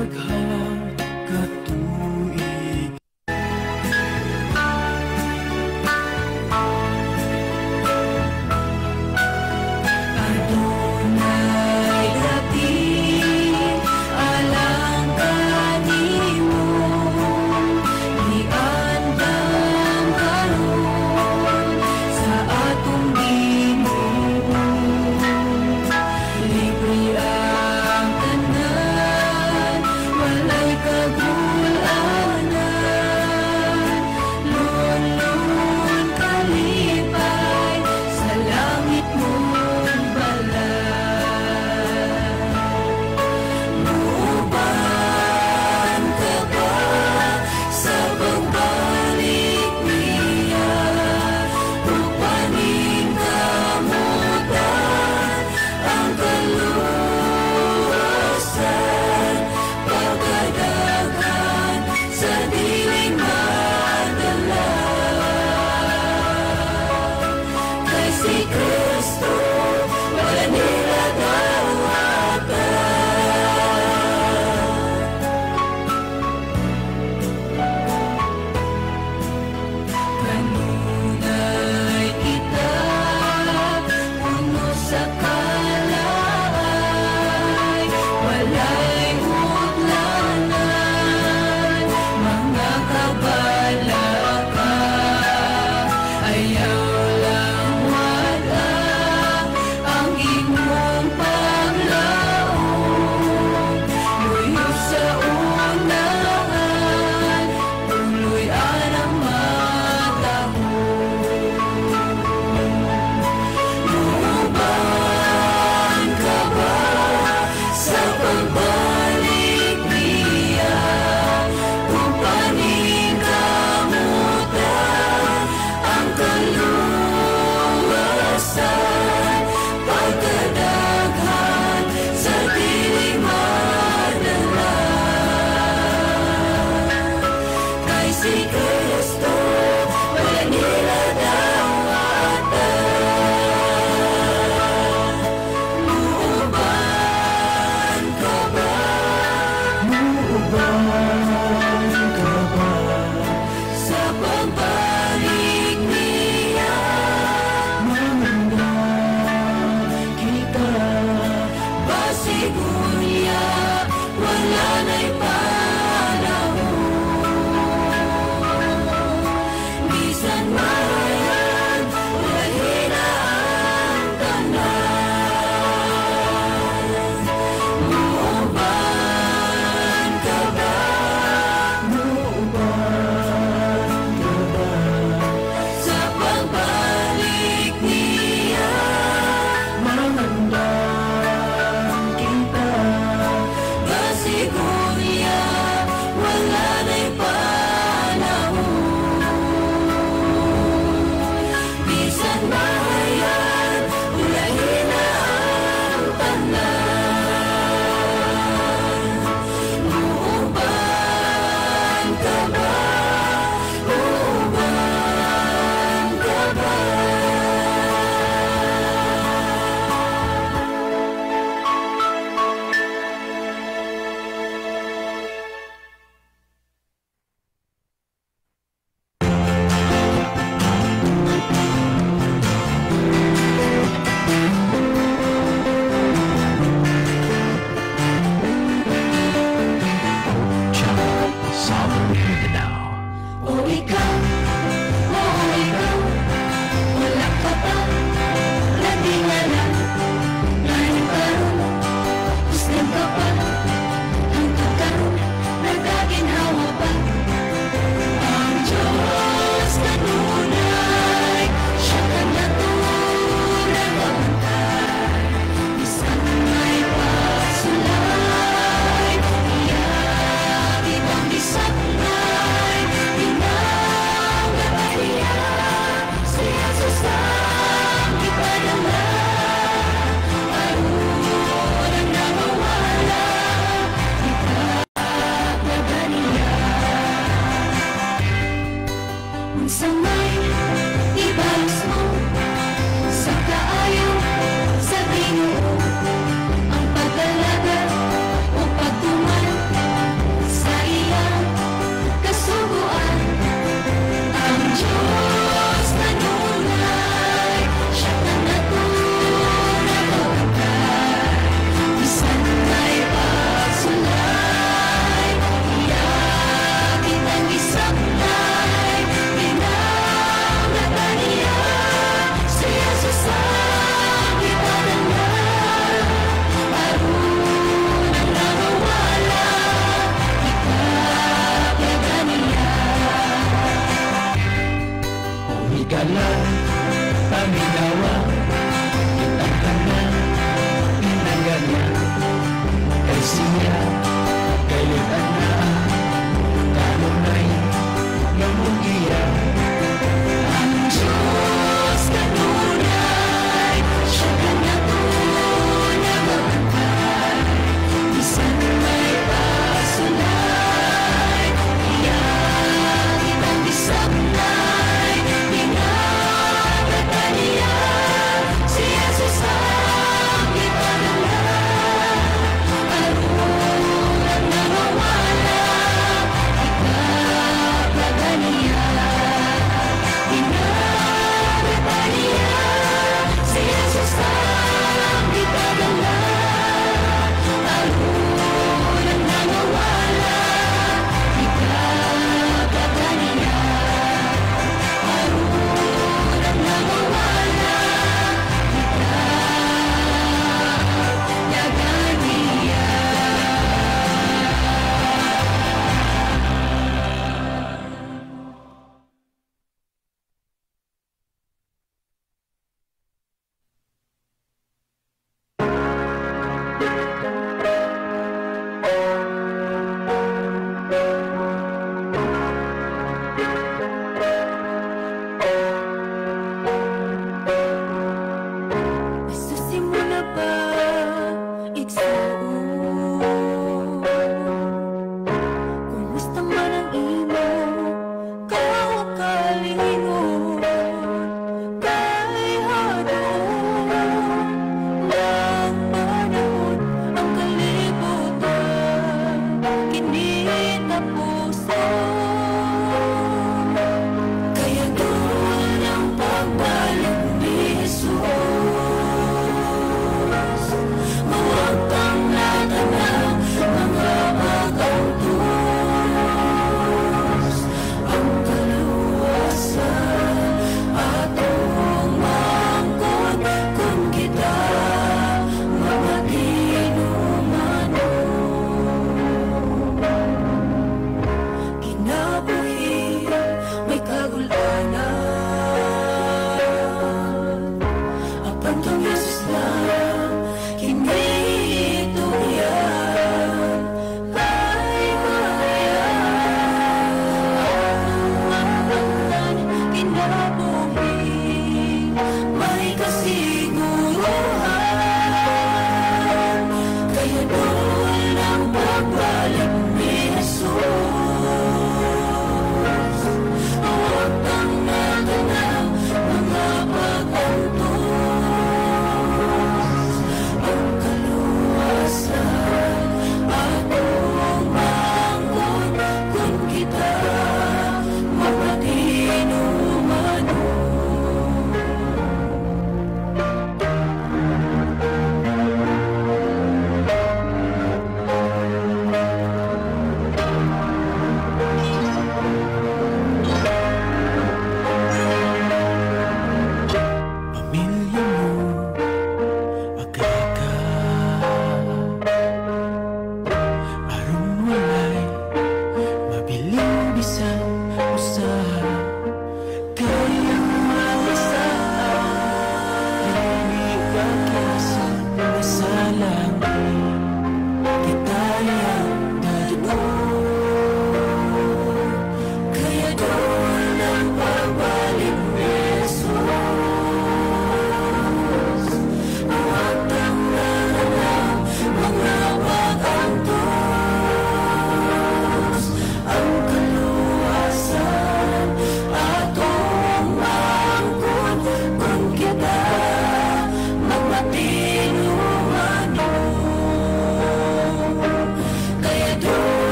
Daghang katuig. Adunay dapit alang kanimo, giandam karon sa atong Ginoo. Libre ang tanan, wala.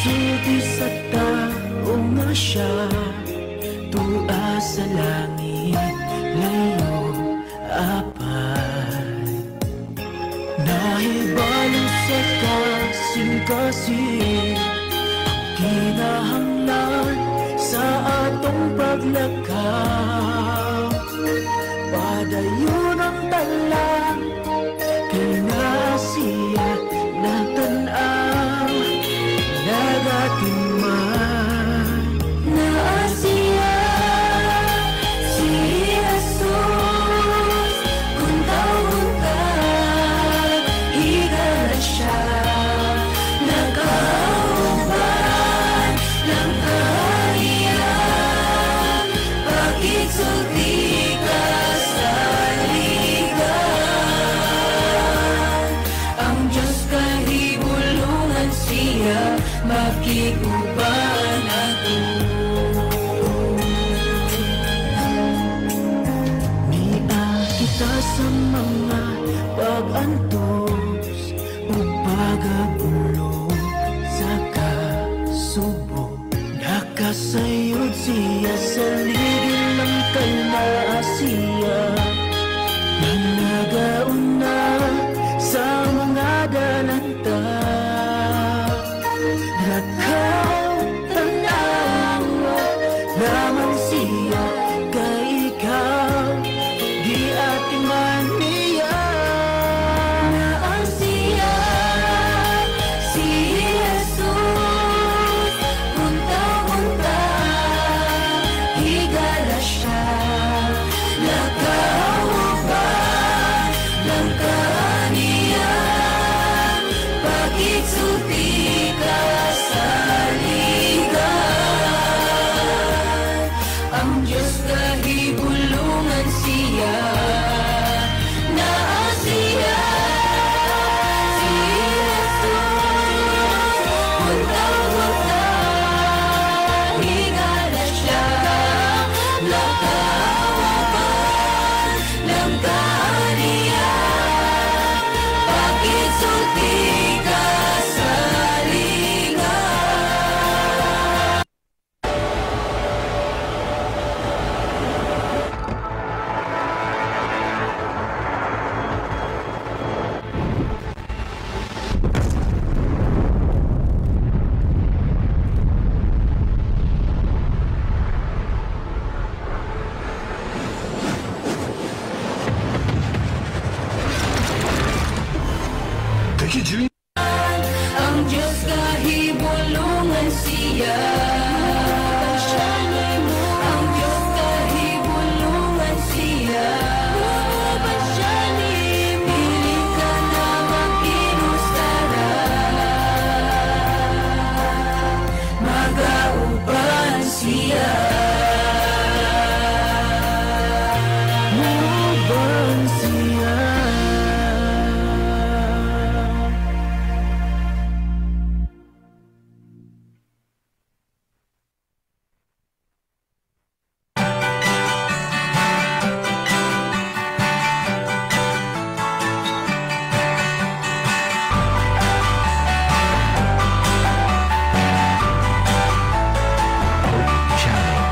Sulti sa tao nga siya tua sa langit layo, apan nahibalo sa kasing-kasing kinahanglan sa atong paglakaw. Padayon ang talang kay naa siya, nagtan-aw, nagatiman. Naa siya, si Jesus. Kung tawgon ta, higala siya. Nakauban lang kaniya. Pakigsulti kasaligan. Ang Diyos kahibulungan siya, makig-uban ato. Mia kita sa mga pag-antos ug pagabulo sa kasubo. Nakasayod siya sa ligid lang kay naa siya na nagauna sa mga dalanta. Lakaw, tanawa lamang siya kay ikaw giatiman niya. Naa siya, si Jesus. Kung tawgon ta, higala siya. Nakauban lang kaniya. Pakigsulti kasaligan. Ang Diyos kahibulungan siya. Naa siya, si Jesus. Kung tawgon ta, higala siya. Nakauban lang kaniya. Pakigsulti kasaligan. Ang Diyos kahibulungan siya. Ang Diyos kahibulungan siya. Dili ka na makinustara. Magauban siya. Muuban siya. Channel.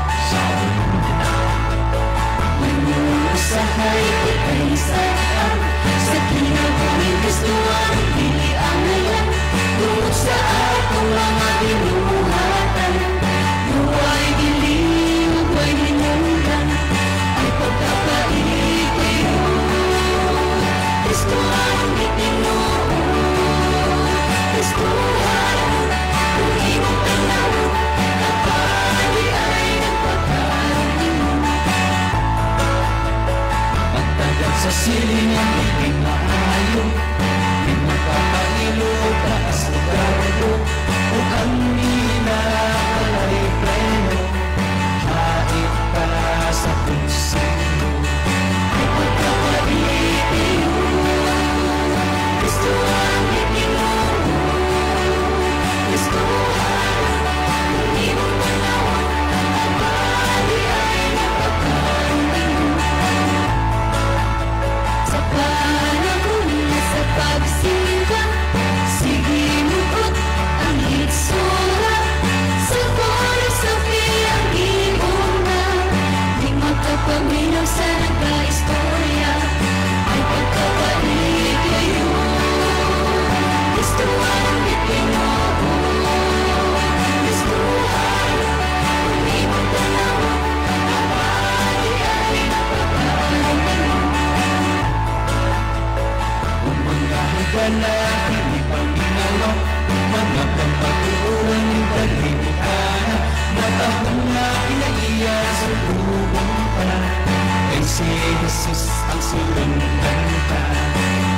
Jesus ang sulundan ta.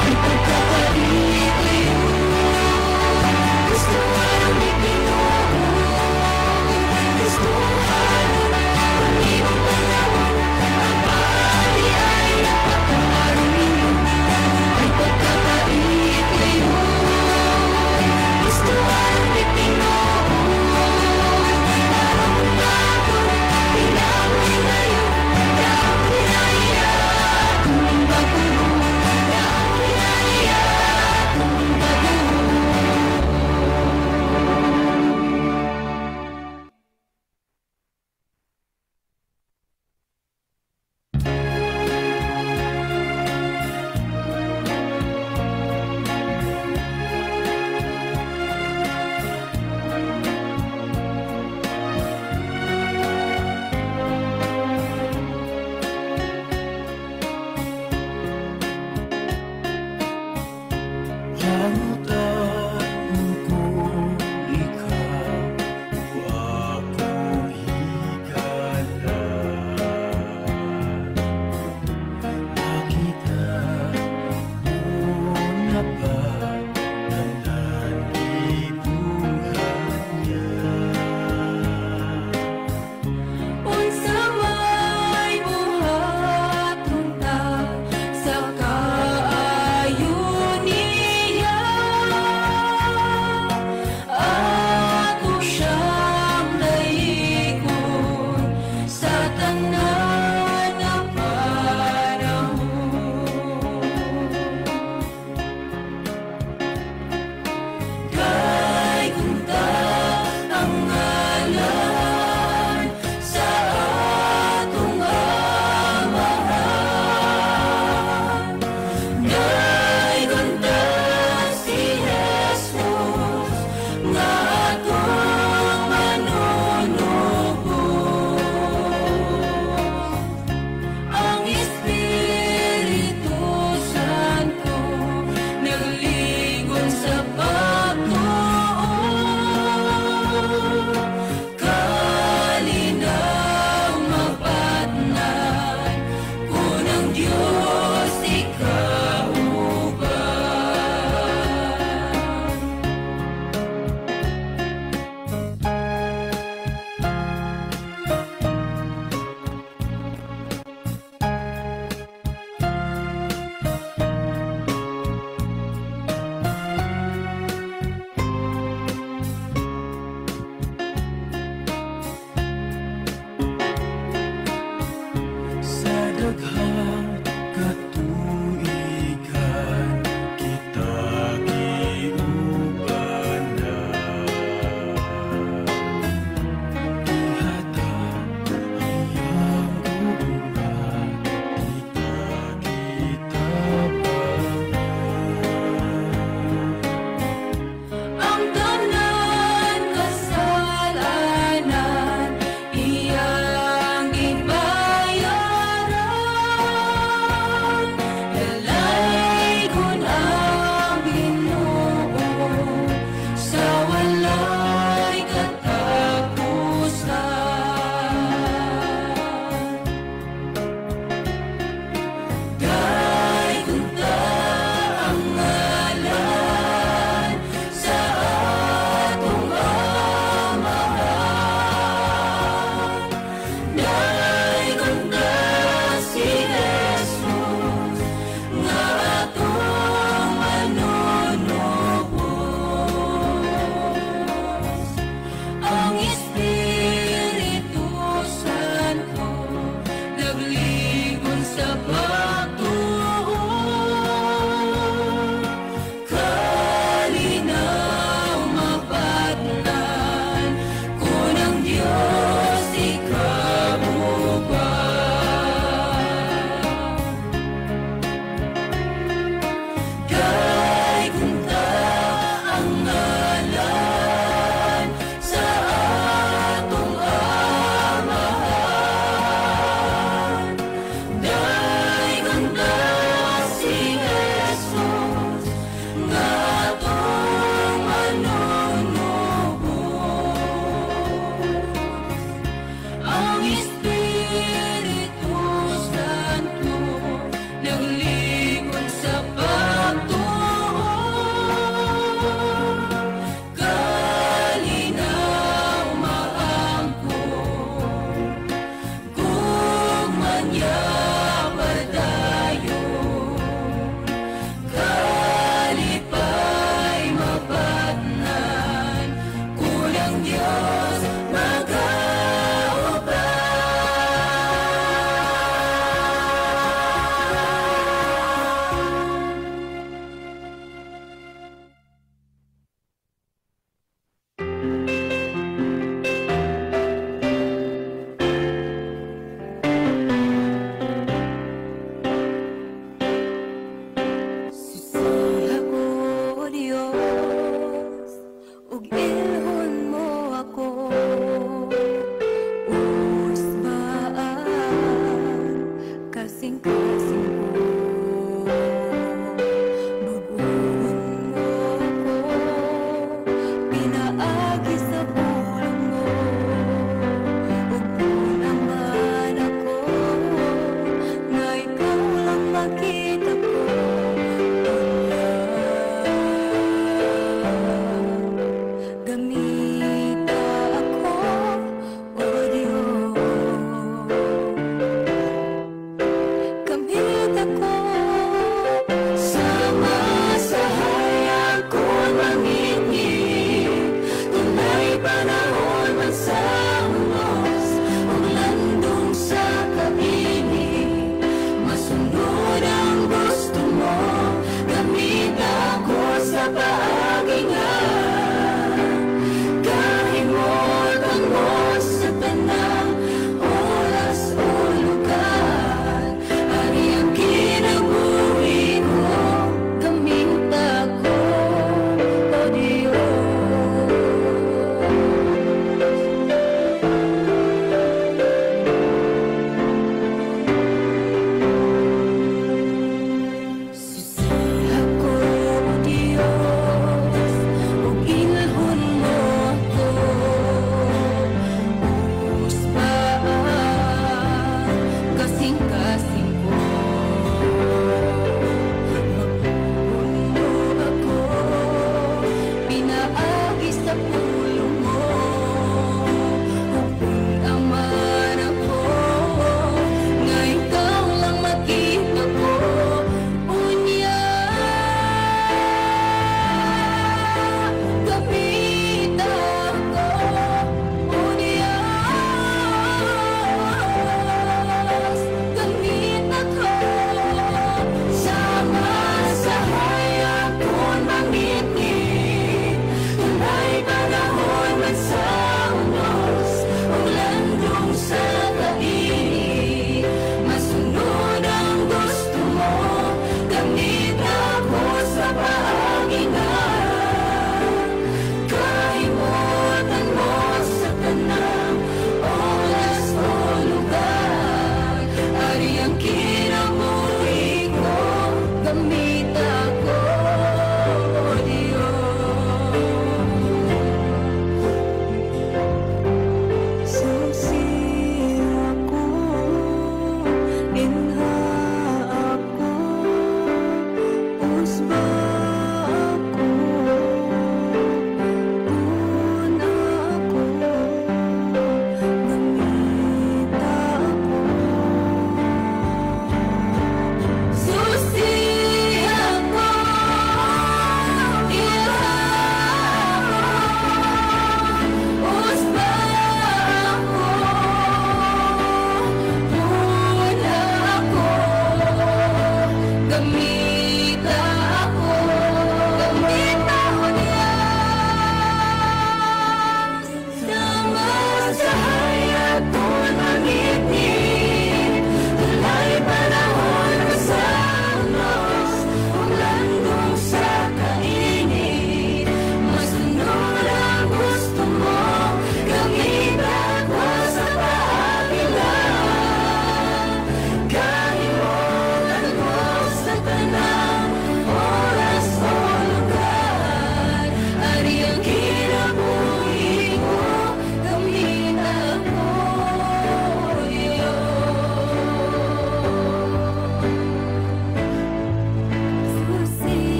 Ang pagkapait ngayon, gustuhan ni Ginoo. Gustuhan ang imong tan-awon, apan di ay nagpakaarong ninyo. Ang pagkapait ngayon, gustuhan ni Ginoo. Aron aton tinawon ngayon, kaang kinaiya atong bagong.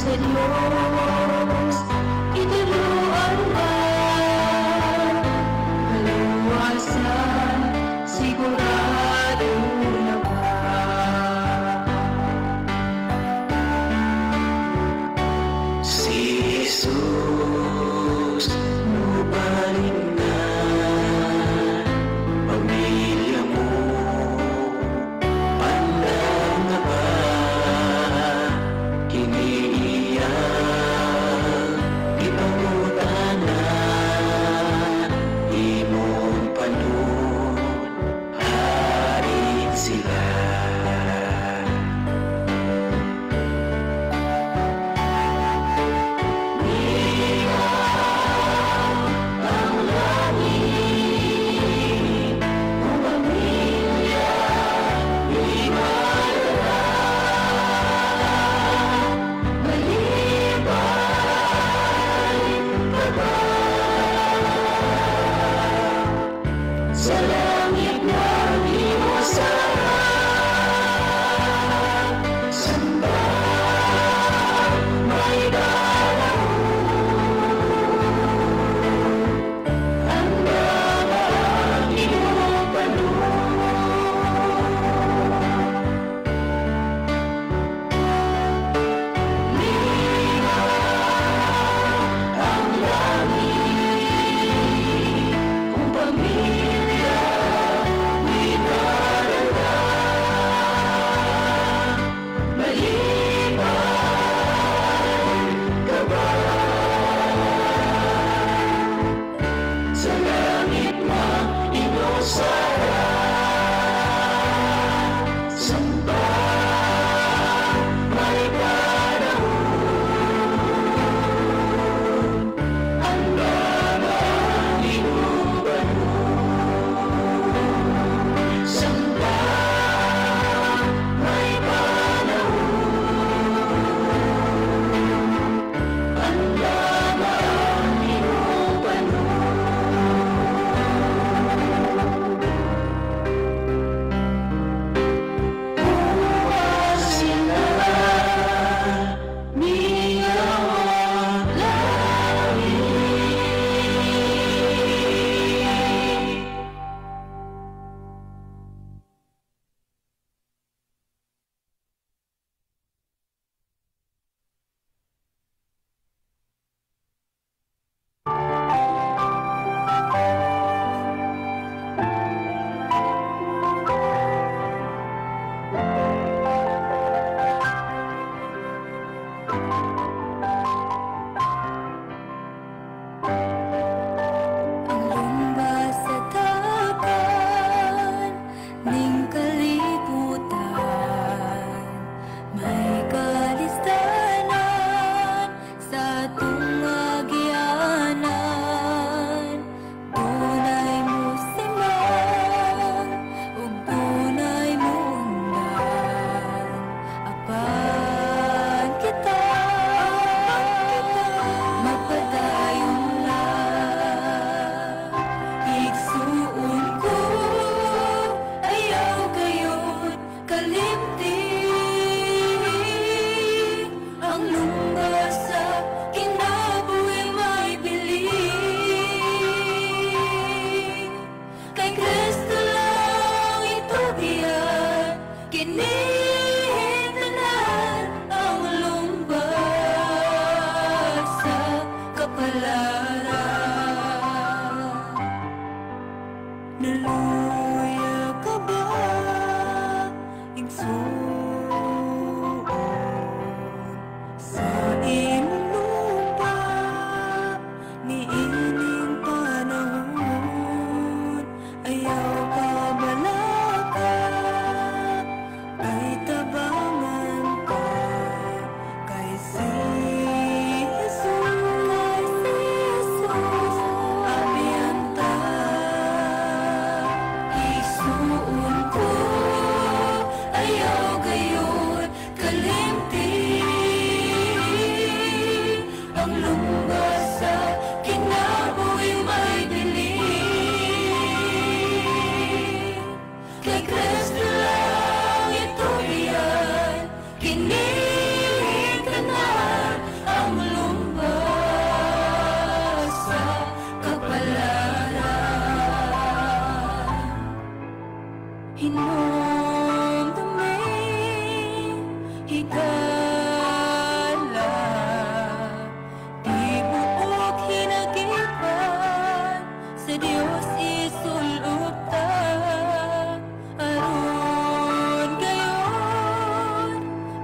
Sa Diyos Ituluan ba Kaluwasan Sigurado na ba? Si Jesus mobalik na. Pamilya mo, andam na ba? Kini iyang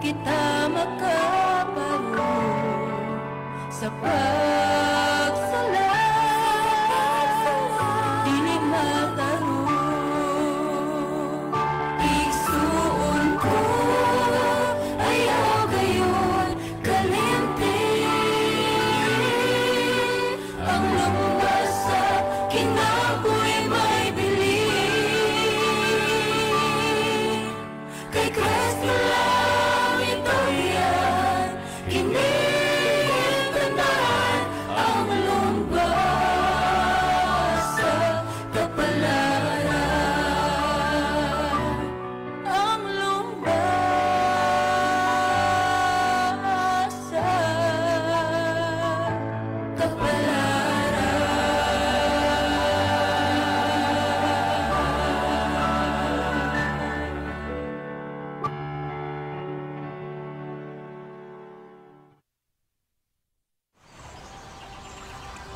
Kita makaparo sa pagsala, dili matarong. Igsuon ko, ayaw gayon kalimti ang lumba sa kinabuhi may bilin. Kay Kristo lang ituyan, kini tanan ang lumba sa kapalaran. Ang lumba sa kapalaran.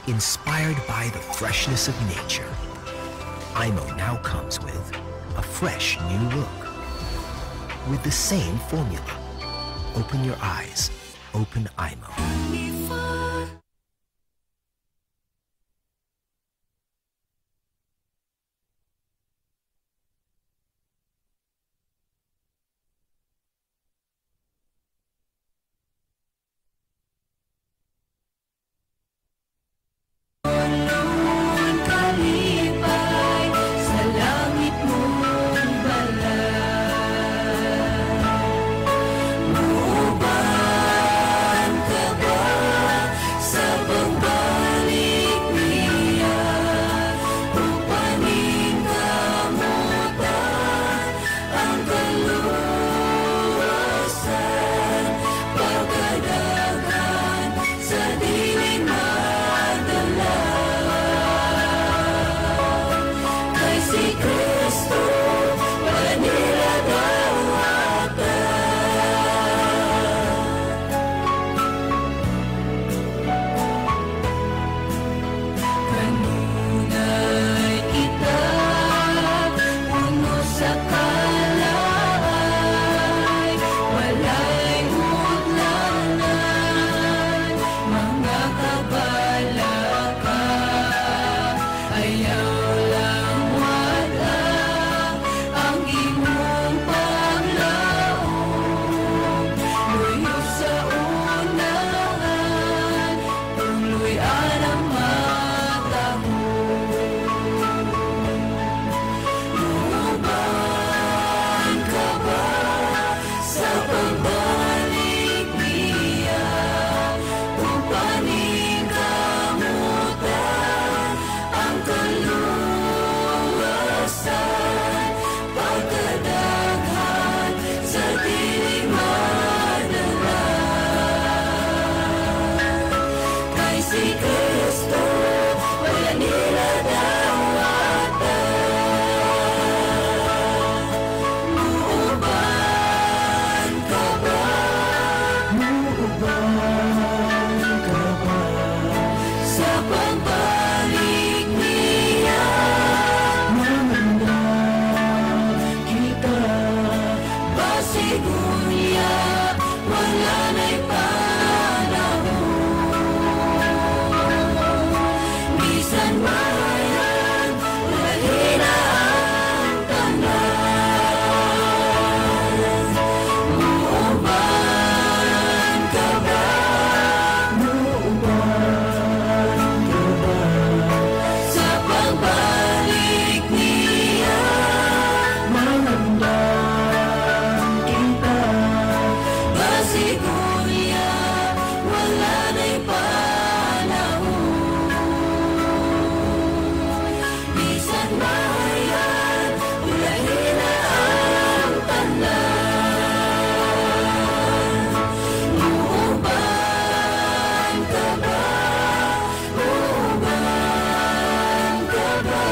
Inspired by the freshness of nature, iMO now comes with a fresh new look. With the same formula. Open your eyes. Open iMO. Before Alon kalipay sa langit mong balay. Muuban ka ba sa pagbalik niya? Upaning kamutan ang kaluwasan, pagkadagan sa dili madala. Kay si Kristo wala nila dawatan. Kanunay kita puno sa kalay, walay udlanan, mga kabalaka. Ayaw lang wala ang imong paglaom, luyo sa unahan, tuloy ang matahong. Muuban ka ba sa pagbalik niya? Upaning kamutan ang kaluwasan, pagkadaghan sa dili madala. Kay si Kristo wala nila dawatan. Muuban ka ba? Muuban ka ba? Sa pagbalik niya? Manganda kita. Basigunya wala na'y panahon. Bisan mahayag, ulahin na ang tanan. Muuban ka ba? Muuban ka ba? Sa pagbalik niya? Manganda kita. Basigunya wala na'y panahon. Bisan mahayag, ulahin na ang tanan. Muuban ka ba? Muuban ka ba?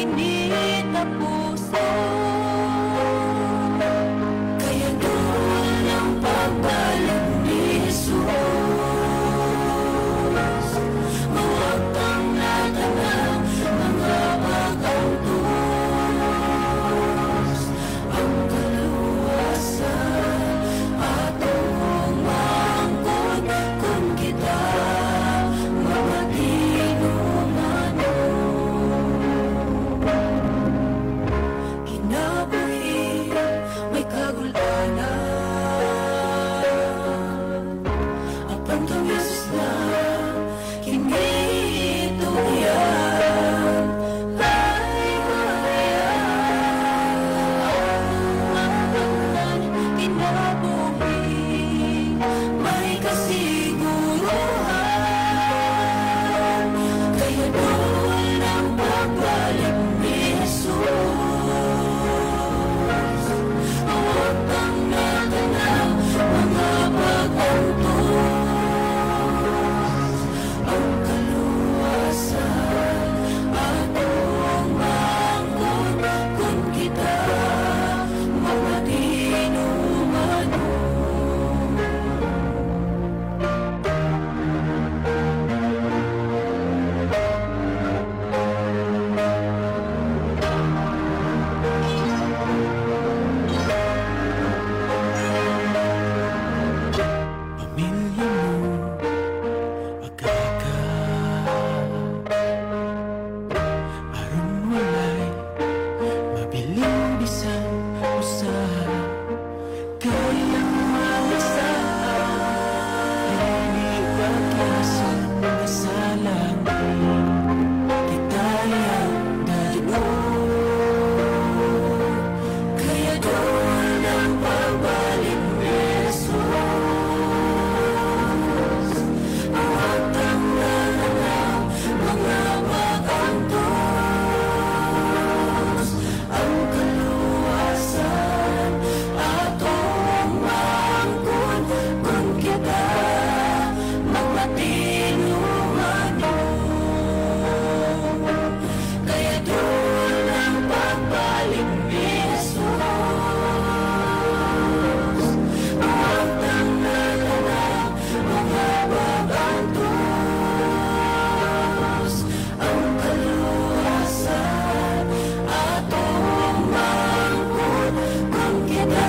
Kini tapuson. Kaya doon ang pagbalik ni Jesus, mawagtang na tanang mga pag-antos. Ang kaluwasan atong maangkon kung kita mamatinumanon. Kinabuhi may kagulanan, apan kang Jesus lang kini ituyan. Ay mahayag ang tanan, kinabuhi may kasiguruhan. Kaya doon ang pagbalik ni Jesus, mawagtang na tanang mga pag-antos. Ang kaluwasan atong maangkon kung kita mamatinumanon. Pamilya mo, agaka, aron walay mabiling bisan usa. Kay ang mga saa dili pagyason nga sa langit kita yang dadalhon. Kaya doon ang pagbalik ni Jesus, mawagtang na tanang mga pag-antos. Ang kaluwasan atong maangkon kung kita magmatinumanon. Kaya doon ang pagbalik ni Jesus, mawagtang na tanang mga pag-antos. Ang kaluwasan atong maangkon kung kita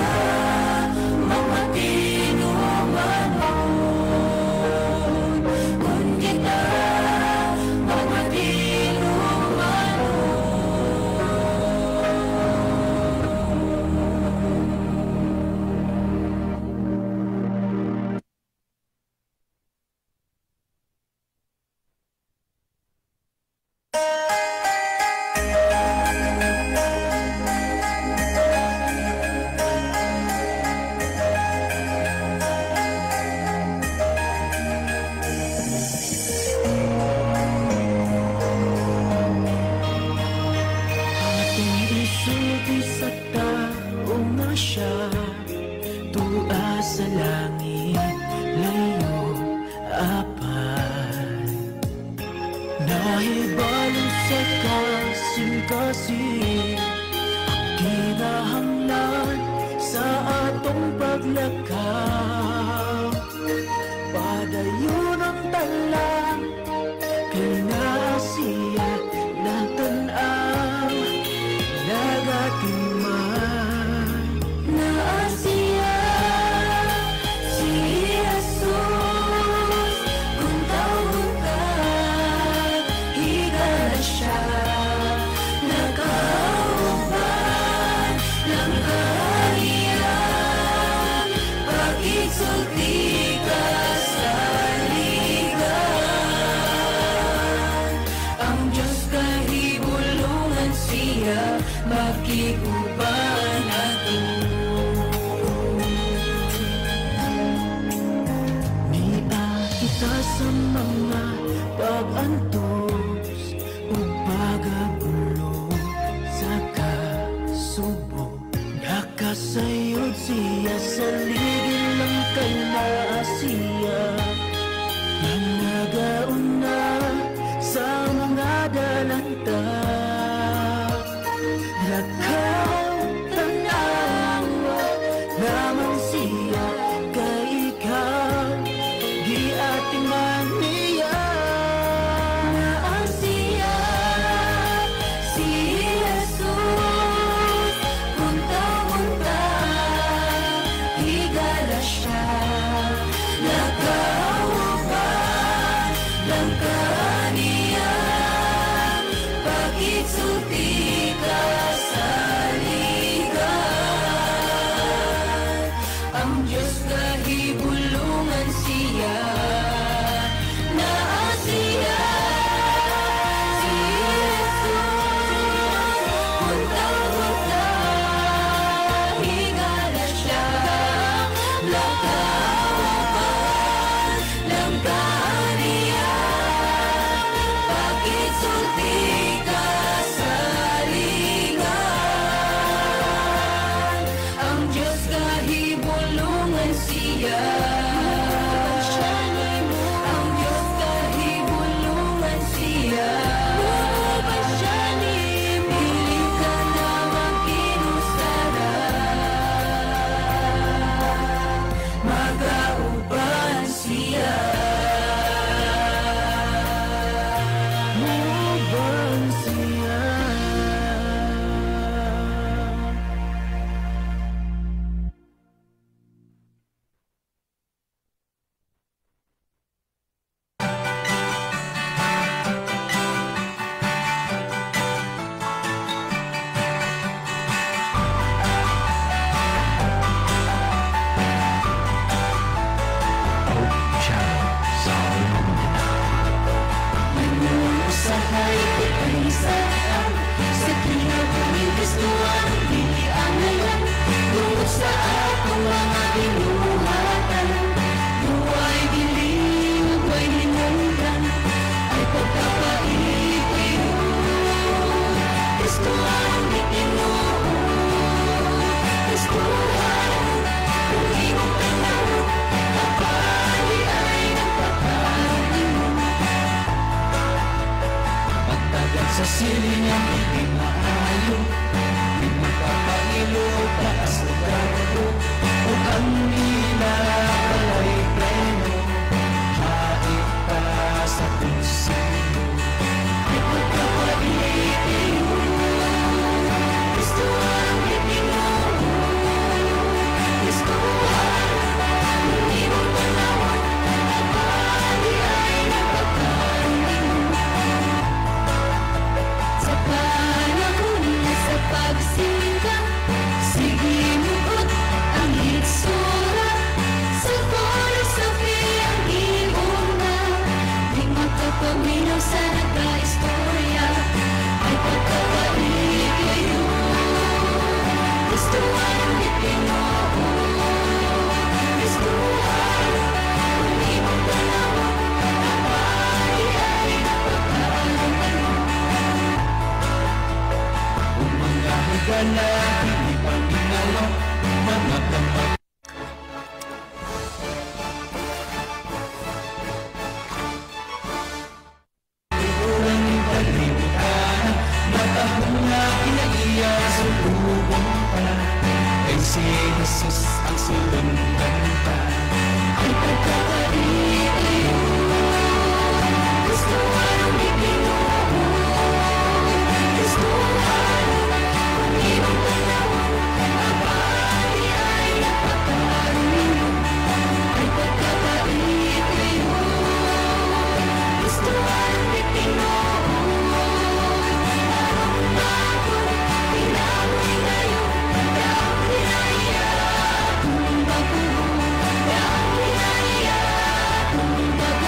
magmatinumanon. Kung kita magmatinumanon. Atong isulti sa tao nga siya tua sa langit layo, apan nahibalo sa kasing-kasing ang kinahanglan sa atong paglakaw. Padayon ang talang kay naa siya nagtan-aw, nagatiman. Naa siya, si Jesus. Kung tawgon ka, higala siya. Nakauban lang kaniya, pag-isulti ka sa ligan. Ang Diyos kahibulungan siya, makiguban ato. Nia kita sa mga pag-antos ug pagagulo sa kasubo. Nakasayod siya sa ligid lang kay naa siya nga nagauna sa mga dalanta. Dili nga hindi maayo, di magpapailo, taas o garbo. Ug ang ila walay preno, hait pa sa kung sino. Ay pagkapait kayo, Kristo ang Ginoo. Kristo ang imong tanawon, apan di ay nagpakalingon. Sa panahon na sa pagsingka, sige mugot ang hitsura. Sa philosophy ang giuna, di makapaminaw sa nagka-istorya. Ay pagkapait kayo, Kristo ang Ginoo. Kristo ang imong tanawon, apan di ay nagpakalingon. Ug mga higala, dili paminawa, mga kamay. Urang kalibutan, matahong nga kinaiya, sulubong ta. Kay si Jesus ang sulundan ta. Ay pagkapait kayo, Kristo ang Ginoo. Kristo ang imong tanawon, apan di ay nagpakalingon. Ay pagkapait kayo, Kristo ang Ginoo. Aron akong kinabuhi ngayon, ang kinaiya akong baguhon, ang kinaiya akong baguhon.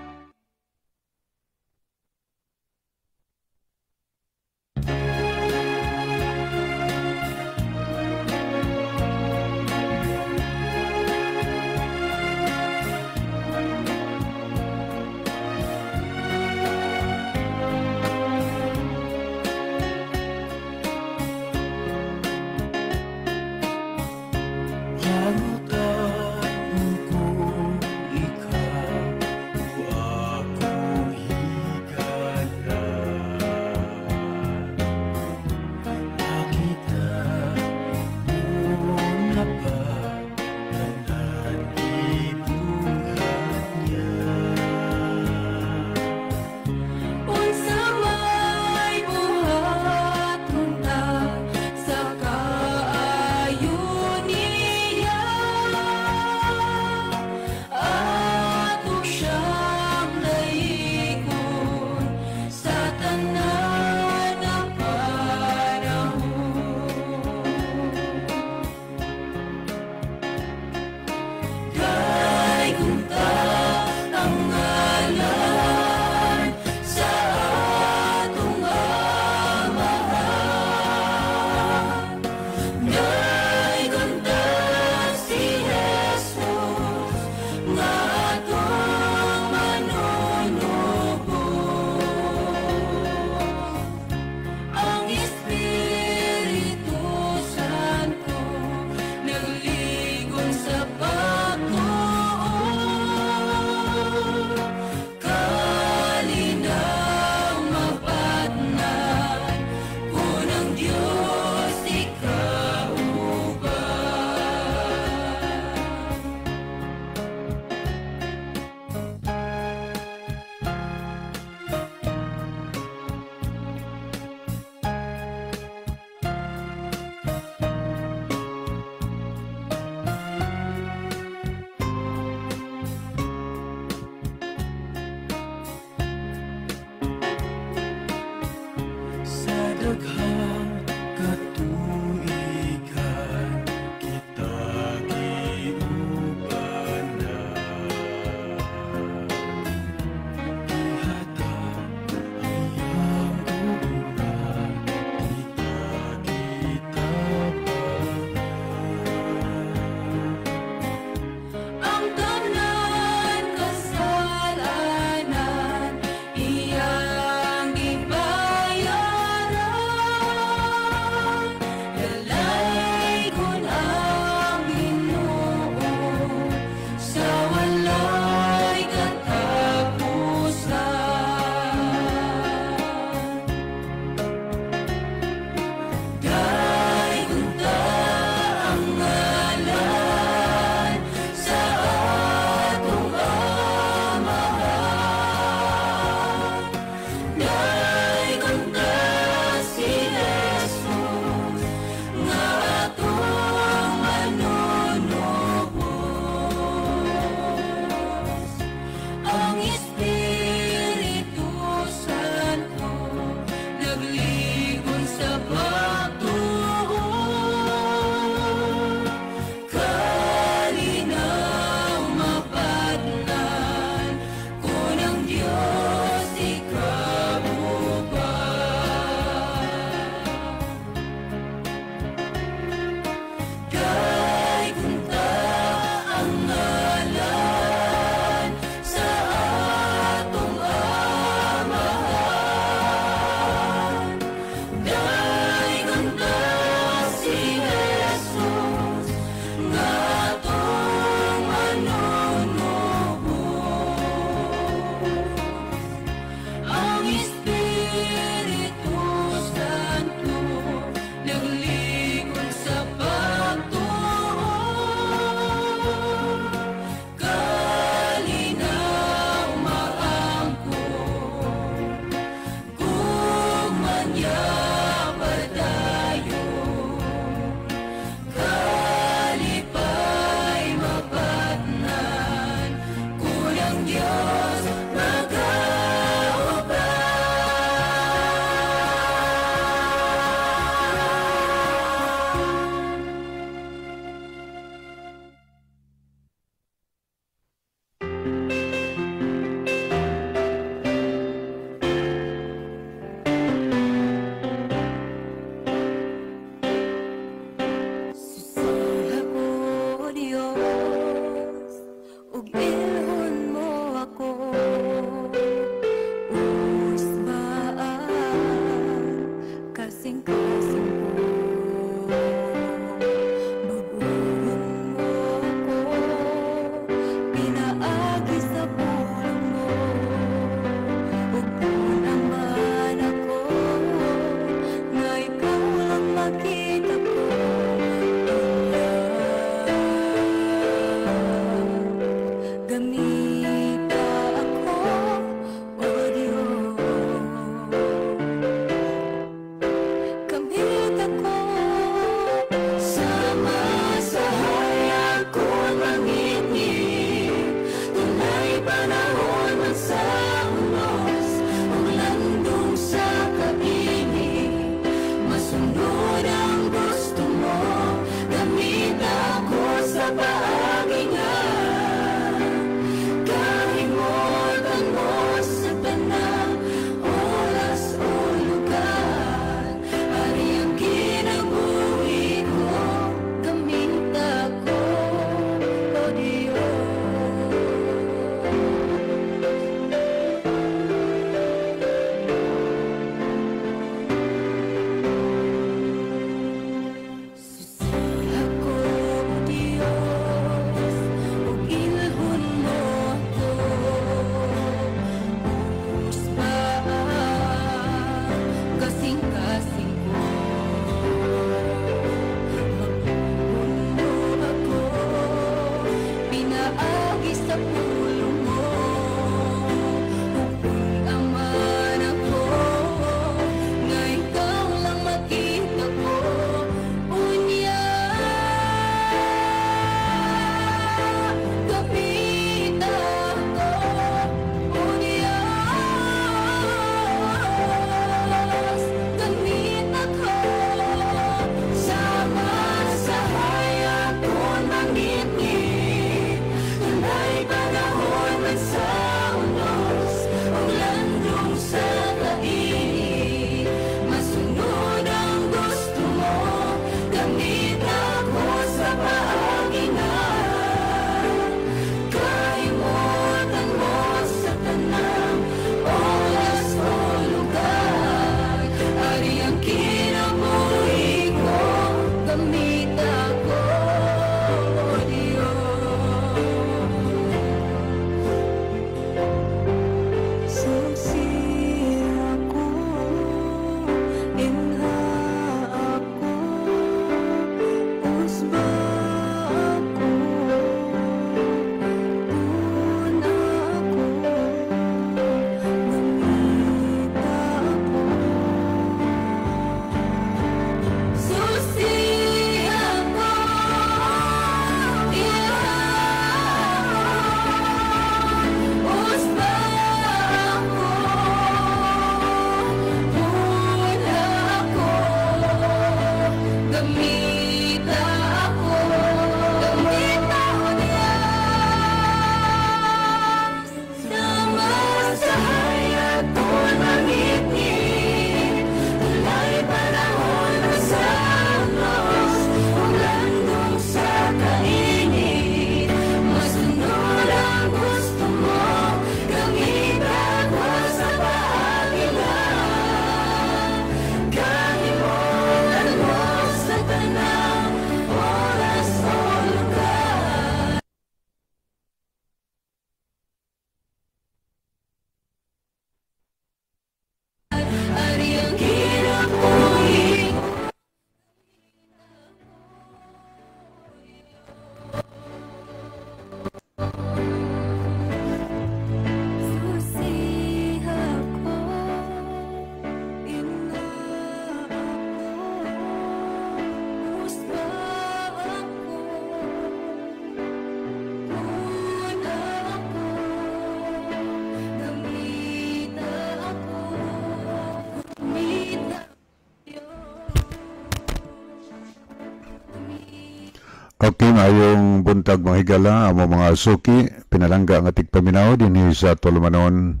Okay, maayong buntag, mga higala, amo mga suki, pinalangga nga tigpaminaw dinhi sa tulumanon,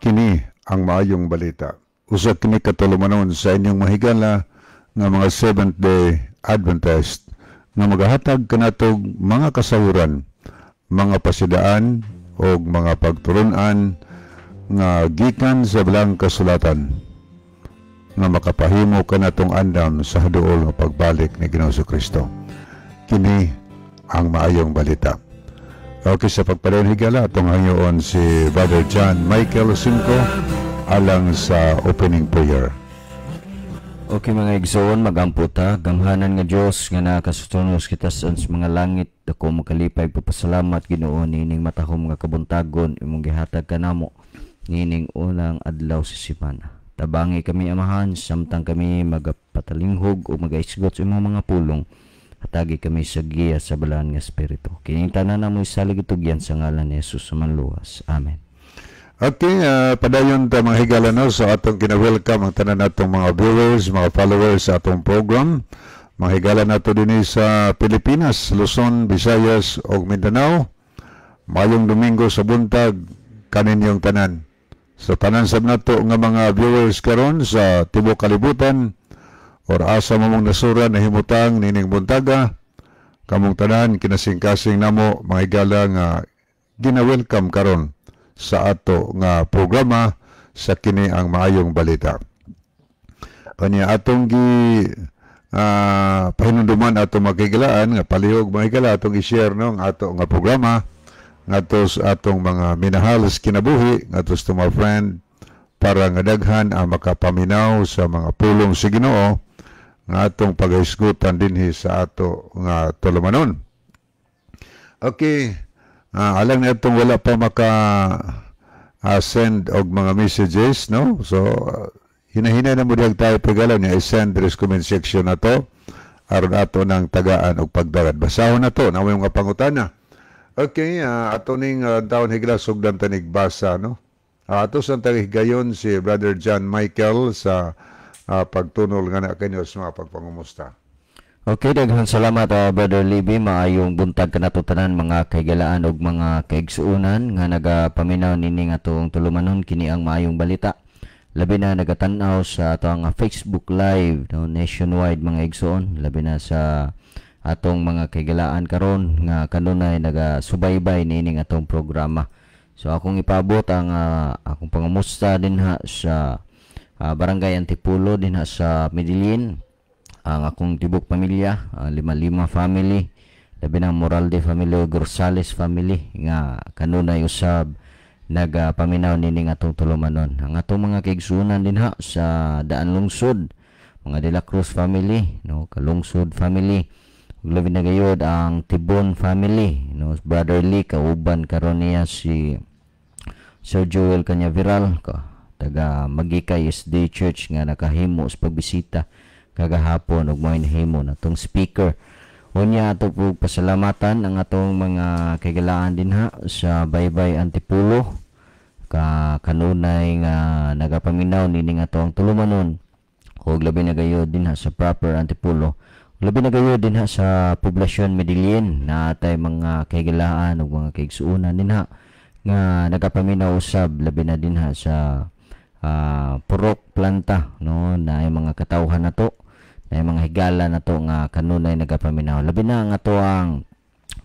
kini ang maayong balita. Usa kini ka tulumanon sa inyong mahigala nga mga Seventh Day Adventist nga magahatag kanatog mga kasahuran, mga pasidaan o mga pagtulunan nga gikan sa Balaang Kasulatan nga makapahimo kanatong andam sa haduol nga pagbalik ni Ginoong Kristo. Kini ang maayong balita. Okay, sa pagpadayon, higala, atong hangyoon si Brother John Michael Cinco alang sa opening prayer. Okay, mga igsoon, magampo ta. Gamhanan nga Dios nga nakasutunos kita sa mga langit, dako makalipay papasalamat, Ginoo, nining matahom nga kabuntagon imong gihatag kanamo nining unang adlaw sa semana. Tabangi kami, Amahan, samtang kami magapatalinghog o magaisgot sa imong mga pulong. Hatagi kami sa giya sa balaan nga Espiritu. Kining tanan namo isalig itugyan sa ngalan ni Jesus sa manluwas. Amen. Okay, padayon ta, mga higala, no, sa atong kina-welcome ang tanan natong mga viewers, mga followers sa atong program. Mga higala nato dinhi sa Pilipinas, Luzon, Visayas ug Mindanao. Mayong Domingo sa buntag kaninyong tanan. Sa tanan sab nato nga mga viewers karon sa tibuok kalibutan or asa mamong nasura na himutang nining buntaga, kamong tanan kinasingkasing namo, mga higala, nga gina-welcome karon sa ato nga programa sa kini ang maayong balita. Kanya atong gi pahinumduman ato makigalaan nga palihog, mga higala, atong i-share, no, ang ato nga programa ngadto sa atong mga minahal sa kinabuhi, ngadto sa mga friend, para nga daghan ang makapaminaw sa mga pulong sa Ginoo nga atong paghisgutan dinhi sa ato nga tulumanon. Okay, alang na itong wala pa maka send og mga messages, no? So, hinahinay na mo dihag tayo pagalaw niya, i-send diri sa comment section na to aron ato ng tagaan og pagdagad. Basahon na to, na mga pangutana. Okay, ato ning taon, higla, sugdan tanig basa, no? Ato sa higayon si Brother John Michael sa pagtunol nga na kanyo sa mga pagpangumusta. Okay, daghang salamat, Brother Libby. Maayong buntag kanato tanan, mga kahigalaan ug mga kaigsuonan nga nagapaminaw nining atong tulumanon, kini ang maayong balita. Labi na nagatan-aw sa atong Facebook Live, no, nationwide, mga igsoon, labi na sa atong mga kahigalaan karon nga kanunay nagasubaybay nining atong programa. So akong ipabot ang akong pangamusta dinha sa Barangay Antipulo dinha sa Medellin, ang akong tibok pamilya, ang lima-lima family, labi na Moralde family ug Rosales family nga kanunay usab nagapaminaw nining atong tulumanon. Ang atong mga kaigsuonan dinha sa Daan Lungsod, mga De La Cruz family, no, Kalungsod family, ug labi na gayud ang Tibon family, no, Brother Lee, kauban karon niya si Sir Joel Cañaveral ka taga Magikay SD Church nga nakahimo sa pagbisita kagahapon ug mo'y nahimo natong speaker. Unya ato po pasalamatan ang atong mga kahigalaan dinha sa Baybay Antipulo ka kanunay nga nagapaminaw nining atong tulumanon ug labi na gayud dinha sa proper Antipulo. Labi na gayud dinha sa poblasyon Medellin na atay mga kahigalaan ug mga kaigsuonan dinha nga nagapaminaw usab, labi na dinha sa Purok Planta, no, na ay mga katawhan nato, na mga higala nato nga kanunay nagapaminaw, labi na ang ato ang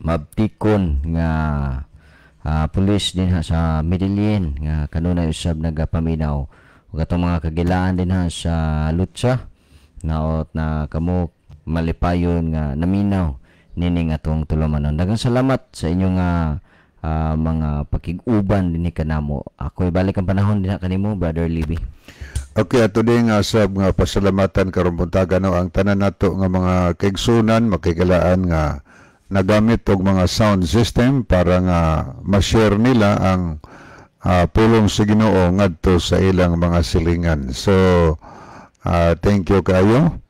mabtikon nga pulis dinha sa Medellin nga kanunay usab nagapaminaw ug atong mga kagilaan dinha sa Lutsa. Naot na kamo malipayon nga naminaw nining atong tulumanon. Daghang salamat sa inyong mga pakig-uban dinhi kanamo. Ako ibalik ang panahon dinha kanimo, Brother Libby. Okay, ato din nga sab nga pasalamatan karong buntaga, no, ang tanan nato nga mga kaigsunan, makigalaan nga nagamit og mga sound system para nga ma-share nila ang pulong sa Ginoo ngadto sa ilang mga silingan. So, thank you kayo.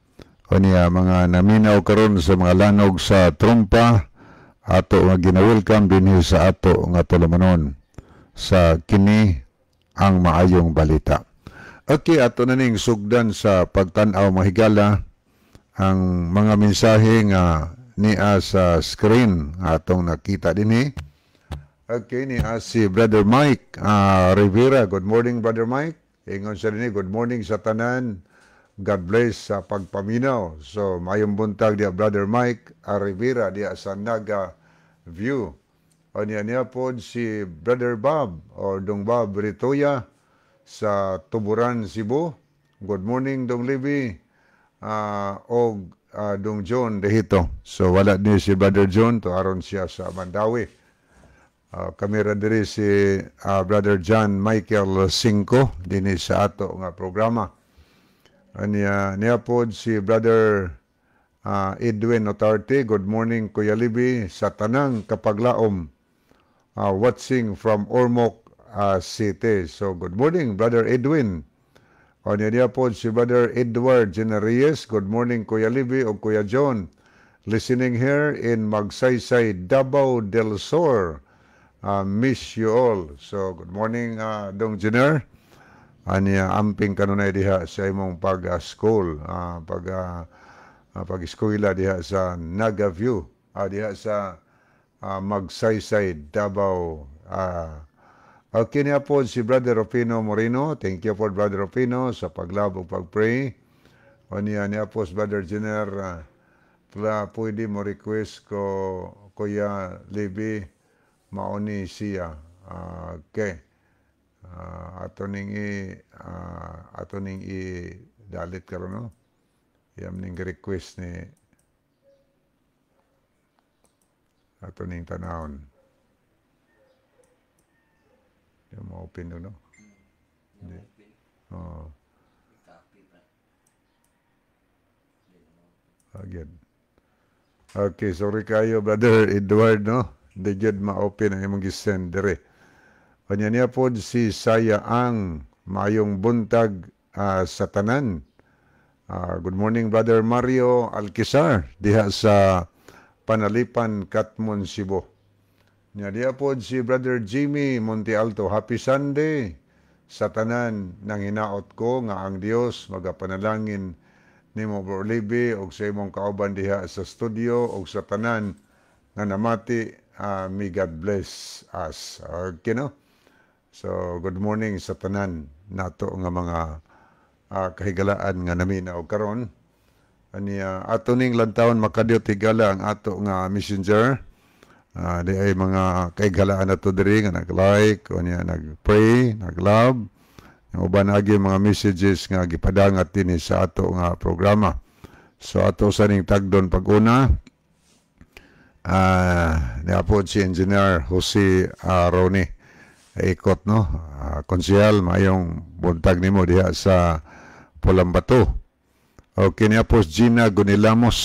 Unya mga naminaw karon sa mga lanog sa trumpa, ato nga gina-welcome dinhi sa ato nga tulumanon sa kini ang maayong balita. Okay, ato na ning sugdan sa pagtan-aw, mahigala, ang mga mensahe nga niya sa screen atong nakita dinhi. Okay, niya si Brother Mike Rivera. Good morning, Brother Mike. Ingon siya dinhi, good morning sa tanan. God bless sa pagpaminaw. So, mayong buntag diya, Brother Mike Rivera, diya sa Naga View. O niya niya po si Brother Bob or Dong Bob Ritoya sa Tuburan, Cebu. Good morning, Dong Libby. Og Dong John Dehito. So wala ni si Brother John to aron siya sa Mandawi. Kami ra diri si Brother John Michael Cinco dinhi sa ato nga programa. Aniya niya pod si Brother Edwin Otarte. Good morning, Kuya Libby, sa tanang kapaglaom watching from Ormoc City. So good morning, Brother Edwin. O niya po si Brother Edward Generias. Good morning, Kuya Libby o Kuya John. Listening here in Magsaysay, Davao del Sur. Miss you all. So good morning, Dong Jenner. Aniya amping kanunay diha sa imong pag-school, pag-eskwela diha sa Naga View, diha sa Magsaysay, Davao. Okay niya po si Brother Rufino Moreno. Thank you for Brother Rufino sa pag-love ug pag-pray. O niya niya po si Brother Jenner, pwede mo request ko Kuya Libby mauni siya. Okay. Ato ning i dalit karon, no. Iyam ning request ni ato ning tanawon. Yung ma-open, no? Hindi. Oo. Again. Okay, sorry kayo, Brother Edward, no? Hindi jud ma-open ang imong gisend dire. Kanya niya po si Saya ang mayong buntag sa tanan. Good morning, Brother Mario Alquizar, diha sa Panalipan, Katmon, Cebu. Nya diha po si Brother Jimmy Monte Alto. Happy Sunday sa tanan nang hinaot ko nga ang Dios magapanalangin nimo, Bro Libby, og sa imong kauban diha sa studio og sa tanan nga namati. May God bless us. Okay, no? So good morning sa tanan nato nga mga kahigalaan nga naminaw karon. Aniya ato ning lantawon makadiyot higala ang ato nga messenger. Di ay mga kahigalaan nato diri nga nag-like, o niya nag-pray, nag-love. Ang uban agi mga messages nga gipadangat dinhi sa ato nga programa. So ato sa ning tagdon pag-una, niya po si Engineer Jose Roni Ikot, no? Konsehal, mayong buntag nimo diha sa Pulambato. Okay, niya po Gina Gunilamos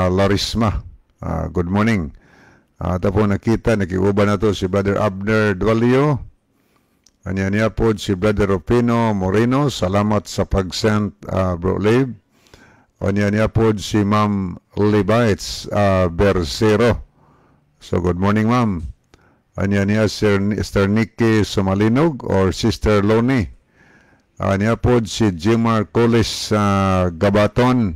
Larisma. Good morning. Tapo nakita, nakiuban na to si Brother Abner Dualio. Anya niya po si Brother Rufino Moreno. Salamat sa pag-send, Bro Lib. Anya niya po si Ma'am Levites Bercero. So good morning, Ma'am. Anya niya Sister Nikki Sumalinog or Sister Loni. Anya po si Jimar Coles Gabaton.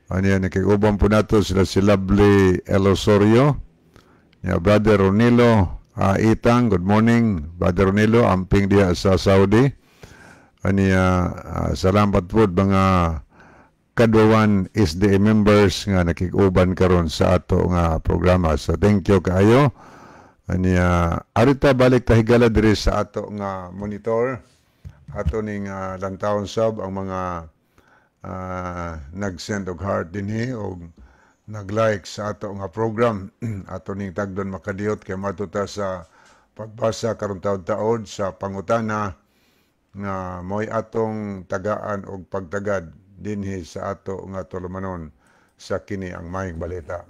Anya nakikuban po nato sila si Lovely Elosorio. Ya, Brother Ronilo Itang, good morning, Brother Ronilo, amping diha sa Saudi. Anya salamat po mga Kadwawan SDA members nga nakikuban karon sa ato nga programa. So thank you kaayo. Anya arita balik ta higala diri sa ato nga monitor. Ato ning lantawon sab ang mga nag-send og heart dinhi og nag-like sa ato nga program. Ato ning tagdon makadiyot kay mato ta sa pagbasa karon taod-taod sa pangutana nga mo'y atong tagaan og pagtagad dinhi sa ato nga tulumanon sa kini ang Maayong Balita.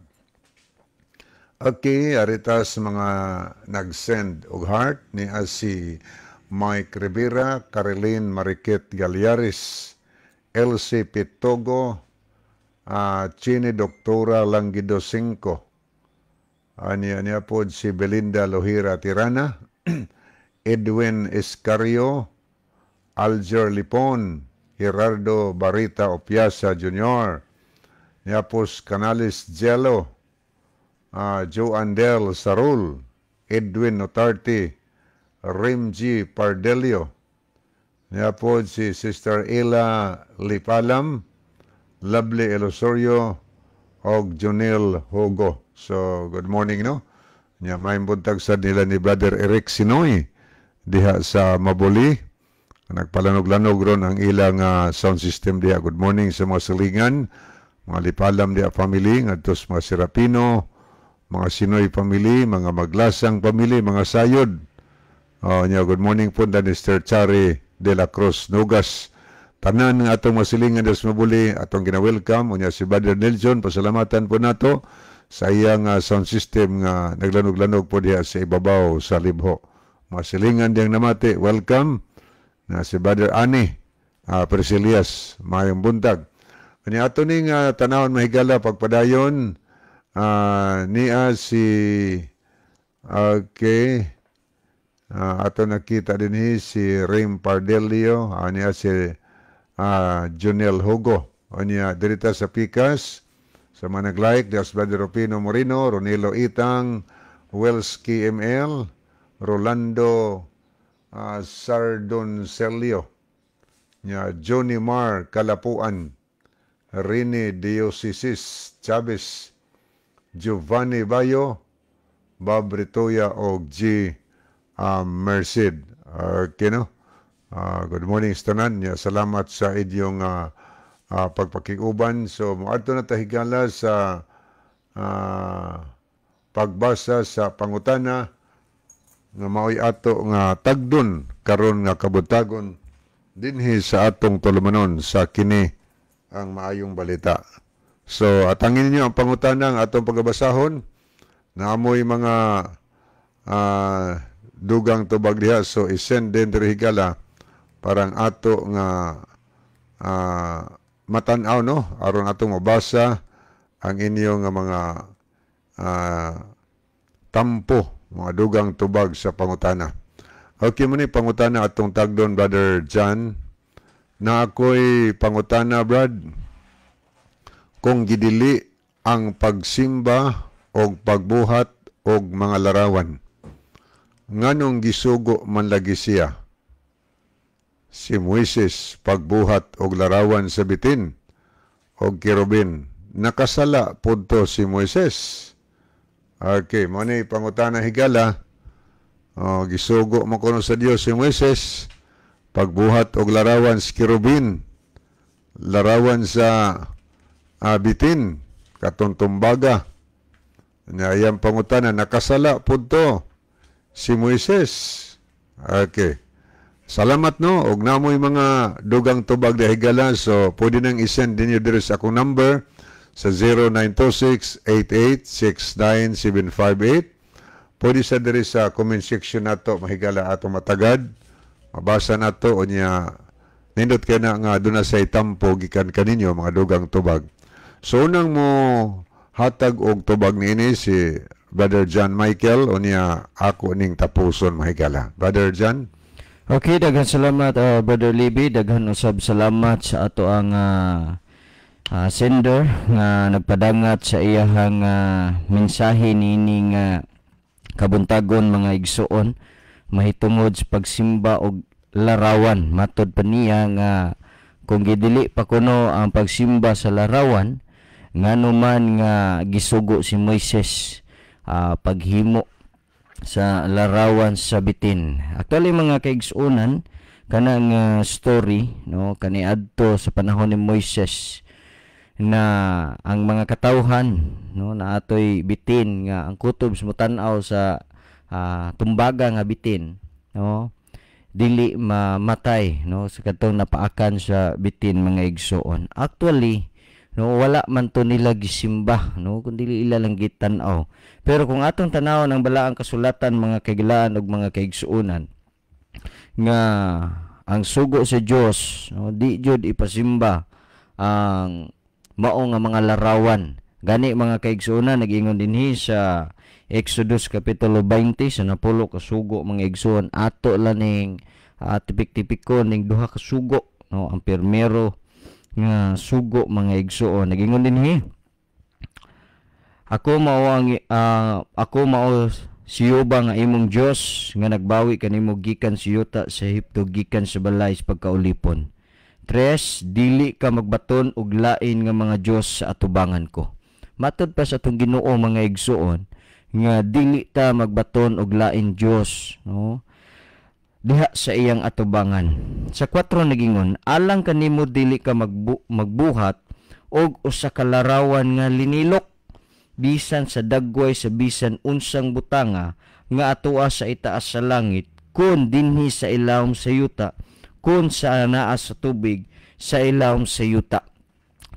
Okay, arita sa mga nag-send og heart ni si Mike Rivera, Caroline Mariquet Galiares, Elsie Pitogo, Chini Doktora Langido Cinco. Aniya niya po si Belinda Lohira Tirana, Edwin Escario, Alger Lipon, Gerardo Barita Opiasa Jr., Yapos Canales Jello, Joe Andel Sarul, Edwin Notarte, Rimji Pardelio. Niya po si Sister Ella Lipalam, Lovely Elosorio, og Junel Hugo. So, good morning, no? Nya, may buntag sa nila ni Brother Eric Sinoy diha sa Mabuli. Nagpalanog-lanog ron ang ilang sound system diha. Good morning sa mga silingan, mga Lipalam diha family, ngadto sa mga Serapino, mga Sinoy family, mga Maglasang family, mga Sayod. Oh, nya, good morning po na Mr. Chari de la Cruz Nugas. Tanan nga atong masilingan sa Mabuli, atong gina-welcome. Unya si Brother Nelson, pasalamatan po nato sa iyang sound system nga naglanog-lanog po diha sa ibabaw sa libho. Masilingan diyang namati, welcome na si Brother Ani Priscilias, mayong buntag. Unya ato ning tanawon, mahigala, pagpadayon niya si, okay, ato nakita din si Rim Pardelio, niya si Junel Hugo. Unya dirita sa Pikas sa mga nag-like diya si Brother Rupino Moreno, Ronilo Itang, Wells KML, Rolando Sardoncelio, nya Johnny Mar Kalapuan, Rene Diocesis Chavez, Giovanni Bayo, Bob Ritoya og G. Merced. Okay, no? Good morning sa tanan. Ya, salamat sa inyong pagpakiguban. So, moadto na ta, higala, sa pagbasa sa pangutana nga mao'y ato nga tagdon karon nga kabuntagon dinhi sa atong tulumanon sa kini ang maayong balita. So, atangin niyo ang pangutana ang atong pagabasahon. Naamoy mga dugang tubag diha. So, isend din diri, higala, parang ato nga matan-aw, no, aron atong mabasa ang inyong nga mga tampo, mga dugang tubag sa pangutana. Okay mo ni pangutana atong tagdon, Brother John. Na ako'y pangutana, Brad. Kung gidili ang pagsimba og pagbuhat og mga larawan, nganong gisugo man lagi siya si Moises pagbuhat og larawan sa bitin og kerubin? Nakasala pud to si Moises? Okay, mo ni pangutana, higala. Oh, gisugo mo kuno sa Dios si Moises pagbuhat og larawan sa kerubin, larawan sa bitin, katong tumbaga. Nya iyang pangutana, nakasala pud to si Moises? Okay. Salamat, no, og namoy mga dugang tubag da, higala, so pwede nang i-send ninyo diri sa akong number sa 0926-88-69758. Pwede sa diri sa comment section nato, mahigala, ato matagad. Mabasa nato, unya nindot kay na nga doon na sa itampo gikan kaninyo mga dugang tubag. So unang mo hatag og tubag niini si Brother John Michael, unya ako ning tapuson, mahigala. Brother John? Okay, daghan salamat, Brother Libby, daghan usab salamat sa ato ang sender nga nagpadangat sa iyahang mensahe niining kabuntagon, mga igsuon, mahitungod sa pagsimba og larawan. Matod pa niya nga kung gidili pa kuno ang pagsimba sa larawan, ngano man nga gisugo si Moises paghimo sa larawan sa bitin? Actually, mga kaigsuonan, kanang story, no, kaniadto sa panahon ni Moises na ang mga katawhan, no, na atoy bitin nga ang kutob sa mutan-aw sa tumbaga nga bitin, no, dili mamatay, no, sa katong napaakan sa bitin, mga igsuon. Actually, no, wala man to nila gisimba, no, kun dili ila lang gitan-aw. Pero kung atong tanawon ang balaang kasulatan, mga kagilaan ug mga kaigsuonan, nga ang sugo sa Dios, no, di jud ipasimba ang mao nga mga larawan. Gani, mga kaigsuonan, nag-ingon dinhi sa Exodus kapitulo 20 sa 10 ka sugo, mga igsuon, ato lang ning tipik-tipiko ning duha ka sugo, no. Ang primero nga sugo mga igsuon. Nagingon dinhi, ako mao ang ako mao si Jehova nga imong Dios nga nagbawi kanimo gikan sa yuta sa Ehipto, gikan sa balay sa pagkaulipon. 3, dili ka magbaton og lain nga mga Dios sa atubangan ko. Matod pa sa atong Ginoo mga igsuon nga dili ta magbaton og lain Dios, no, diha sa iyang atubangan. Sa 4 nagingon, alang kanimo dili ka magbuhat og usa ka larawan nga linilok bisan sa dagway sa bisan unsang butanga nga atoa sa itaas sa langit, kun dinhi sa ilawom sa yuta, kun sa anaa sa tubig sa ilawom sa yuta.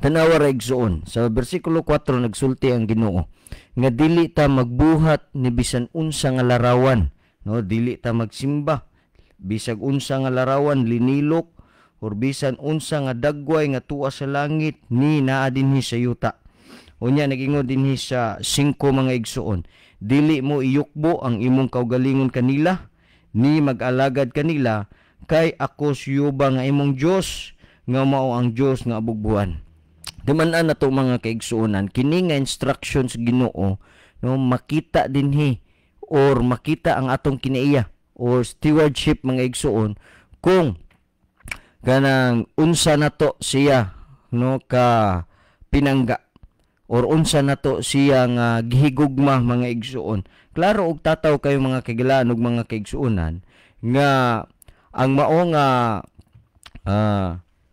Tanawa ra igsuon, sa bersikulo 4 nagsulti ang Ginoo nga dili ta magbuhat ni bisan unsa nga larawan, no, dili ta magsimba bisag unsa nga larawan linilok or bisan unsa nga dagway nga tuwa sa langit ni naa dinhi sa yuta. Unya nagingon dinhi sa 5 mga igsuon, dili mo iyukbo ang imong kaugalingon kanila ni mag-alagad kanila, kay ako si Jehova nga imong Dios nga mao ang Dios nga abugbuhan. Duman-an nato mga kaigsuonan, kini nga instructions Ginoo, no, makita dinhi or makita ang atong kinaiya or stewardship mga igsuon kung kanang unsa nato siya, no, ka pinangga or unsa nato siya nga gihigugma mga igsuon. Klaro og tataw kayo mga kagilaan ug mga kaigsuonan nga ang mao nga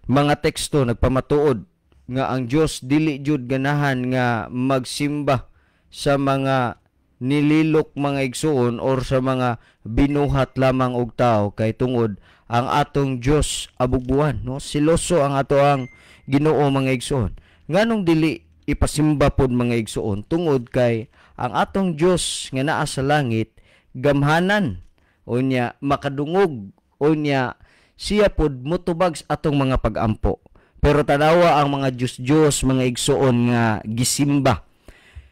mga teksto nagpamatuod nga ang Dios dili jud ganahan nga magsimba sa mga nililok mga igsuon or sa mga binuhat lamang og tao, kay tungod ang atong Dios abugbuhan, no, siloso ang ato ang Ginoo mga igsuon. Nganong dili ipasimba pod mga igsuon? Tungod kay ang atong Dios nga naa sa langit gamhanan, unya makadungog, unya siya pod motubag sa atong mga pagampo. Pero tanawa ang mga Dios-Dios mga igsuon nga gisimba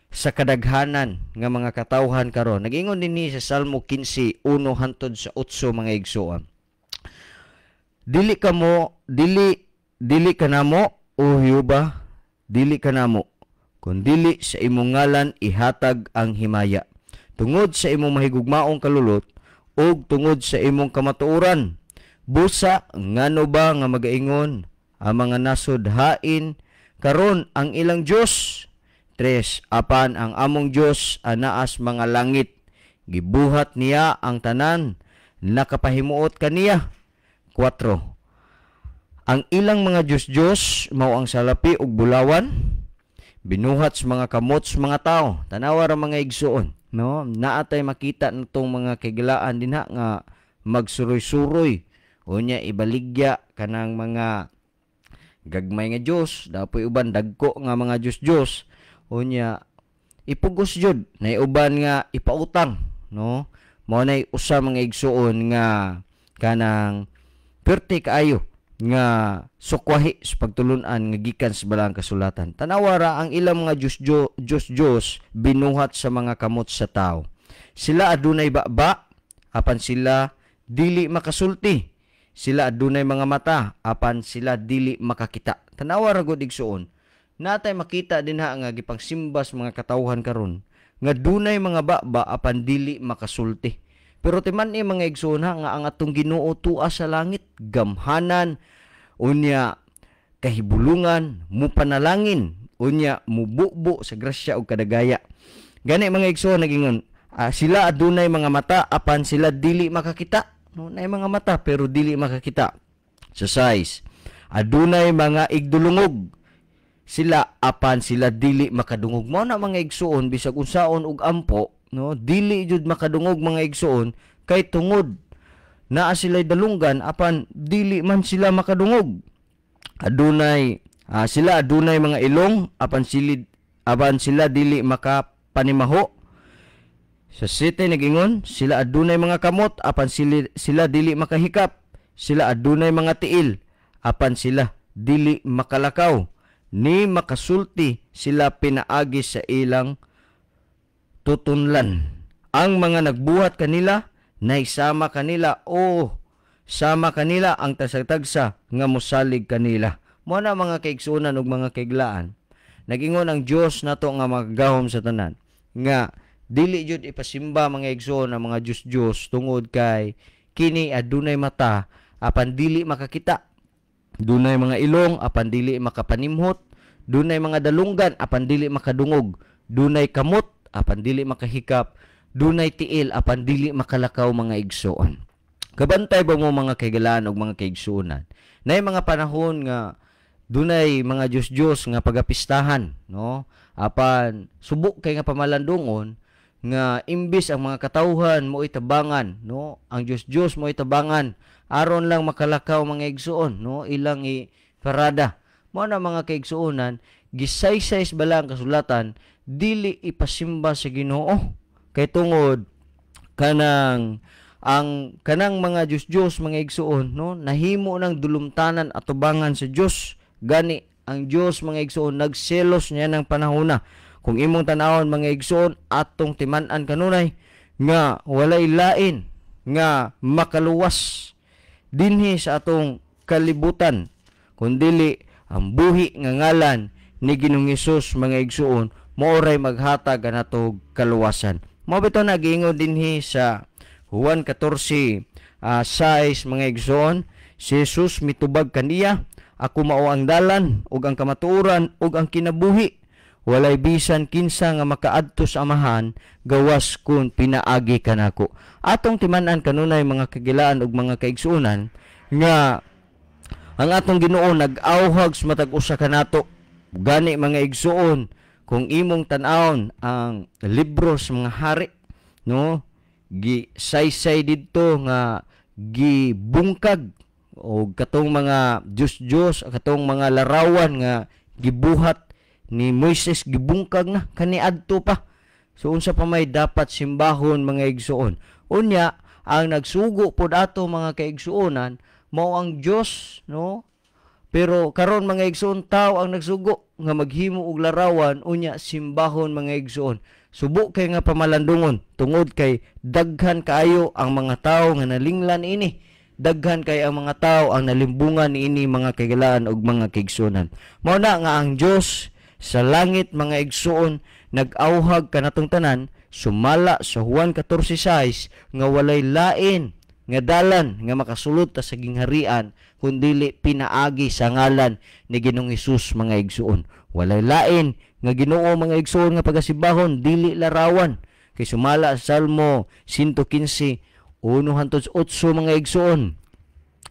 sa kadaghanan nga mga katawhan karon. Nagingon dinhi sa Salmo 15:1 hantod sa 8 mga igsuon. Dili kamo, dili kanamo o Jehova, dili kanamo, kun dili sa imong ngalan ihatag ang himaya. Tungod sa imong mahigugmaong kalulot ug tungod sa imong kamatuoran. Busa ngano ba nga magaingon ang mga nasod, hain karon ang ilang Dios? 3, apan ang among Dios anaas mga langit, gibuhat niya ang tanan, nakapahimuot kaniya. 4, ang ilang mga Dios-Dios mao ang salapi ug bulawan, binuhat sa mga kamot sa mga tao. Tanawa ra mga igsuon, no, naatay makita natong mga kagilaan dinha nga magsuroy-suroy, unya ibaligya kanang mga gagmay nga Dios, dapoy uban dagko nga mga Dios-Dios, unya ipugos jud nay uban nga ipautang, no. Mao nay usa mga igsuon nga kanang perti kaayo nga sukwahi sa pagtulun-an nga gikan sa balang kasulatan. Tanawa ra ang ilang mga Dios-Dios binuhat sa mga kamot sa tao. Sila adunay baba apan sila dili makasulti. Sila adunay mga mata apan sila dili makakita. Tanawa ra gud igsuon, natay makita dinha nga gipangsimbas mga katawhan karon nga dunay mga baba apan dili makasulti. Pero timan ni mga igsuon ha, nga ang atong Ginoo tua sa langit, gamhanan, unya kahibulungan, mupanalangin, unya mububo sa grasya ug kadagaya. Gani mga igsuon nagingon, sila adunay mga mata apan sila dili makakita. No, nay mga mata pero dili makakita. Sa size, adunay mga igdulungog sila apan sila dili makadungog. Mao na mga igsuon, bisag unsaon og ampo, no, dili jud makadungog mga igsuon, kay tungod naa sila'y dalunggan apan dili man sila makadungog. Adunay sila adunay mga ilong apan sila dili makapanimaho. Sa 7 nagingon, sila adunay mga kamot apan sila dili makahikap. Sila adunay mga tiil apan sila dili makalakaw, ni makasulti sila pinaagi sa ilang tutunlan. Ang mga nagbuhat kanila naisama kanila o sama kanila ang tasagtagsa nga mosalig kanila. Mo na, mga kaigsuonan ug mga kaiglaan, nagingon ang Dios nato nga makagahom sa tanan nga dili jud ipasimba, mga igsoon, ang mga Diyos-Diyos tungod kay kini adunay mata apan dili makakita, dunay mga ilong apan dili makapanimhot, dunay mga dalunggan apan dili makadungog, dunay kamot apan dili makahikap, dunay tiil apan dili makalakaw, mga igsoon. Kabantay ba mo, mga kaigalaan ug mga kaigsuonan, nay mga panahon nga dunay mga Diyos-Diyos nga pagapistahan, no? Apan subo kay nga pamalandungon nga imbis ang mga katawhan mo itabangan, no, ang Diyos-Diyos mo itabangan aron lang makalakaw, mga igsuon, no, ilang i parada. Mo na, mga kaigsuonan, gisaysay bala ang kasulatan, dili ipasimba sa Ginoo kay tungod kanang ang kanang mga Diyos-Diyos, mga igsuon, no, nahimo ng dulumtanan atubangan sa Dios. Gani ang Dios, mga igsuon, nagselos niya ng panahona. Kung imong tanawon, mga igsuon, atong timan-an kanunay nga walay lain nga makaluwas dinhi sa atong kalibutan kundili ang buhi nga ngalan ni Ginoong Hesus, mga igsuon, mao ray maghatag kanato kaluwasan. Mao bitaw nagiingon dinhi sa Juan 14, 6, mga igsoon, si Jesus mitubag kaniya, "Ako mao ang dalan ug ang kamatuoran ug ang kinabuhi. Walay bisan kinsa nga makaadto sa Amahan gawas kun pinaagi kanako." Atong timan-an kanunay, mga kagilaan ug mga kaigsuonan, nga ang atong Ginoo nag-awhag sa matag usa kanato. Gani, mga igsuon, kung imong tan-awon ang libro sa mga hari, no, gi saysay didto nga gibungkag o katong mga Diyos-Diyos, katong mga larawan nga gibuhat ni Moises, gibungkag na kaniadto pa. So unsa pa may dapat simbahon, mga igsuon? Unya ang nagsugo pod ato, mga kaigsuonan, mao ang Dios, no? Pero karon, mga igsuon, tao ang nagsugo nga maghimo og larawan unya simbahon, mga igsuon. Subo kay nga pamalandungon tungod kay daghan kaayo ang mga tao nga nalinglan ini. Daghan kay ang mga tao ang nalimbungan niini, mga kaigalaan ug mga kaigsuonan. Mao na nga ang Dios sa langit, mga igsuon, nag-awhag kanatong tanan sumala sa Juan 14:6 nga walay lain nga dalan nga makasulod ta sa gingharian kundili pinaagi sa ngalan ni Ginoong Hesus, mga igsuon. Walay lain nga Ginoo, mga igsuon, nga pagasimbahon, dili larawan. Kay sumala sa Salmo 115, 1 hangtod 8, mga igsuon,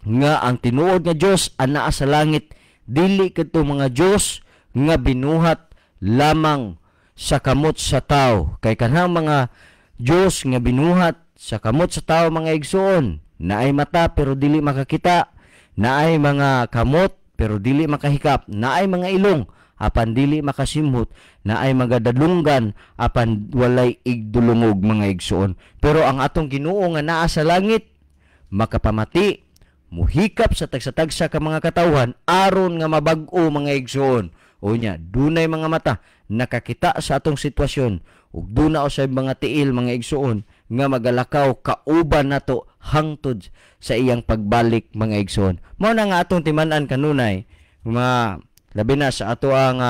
nga ang tinuod nga Dios anaa sa langit, dili kadto mga Dios nga binuhat lamang sa kamot sa tao. Kay kanang mga Dios nga binuhat sa kamot sa tao, mga igsuon, naay mata pero dili makakita, naay mga kamot pero dili makahikap, naay mga ilong apan dili makasimhot, naay mga dadlunggan apan walay igdulungog, mga igsuon. Pero ang atong Ginoo nga naa sa langit makapamati, muhikap sa tagsa-tagsa ka mga katawhan aron nga mabag-o, mga igsuon. Unya dunay mga mata nakakita sa atong sitwasyon ug duna usab mga tiil, mga igsuon, nga magalakaw kauban nato hangtod sa iyang pagbalik, mga igsuon. Mao na nga atong timan-an kanunay, mga labi na sa ato ang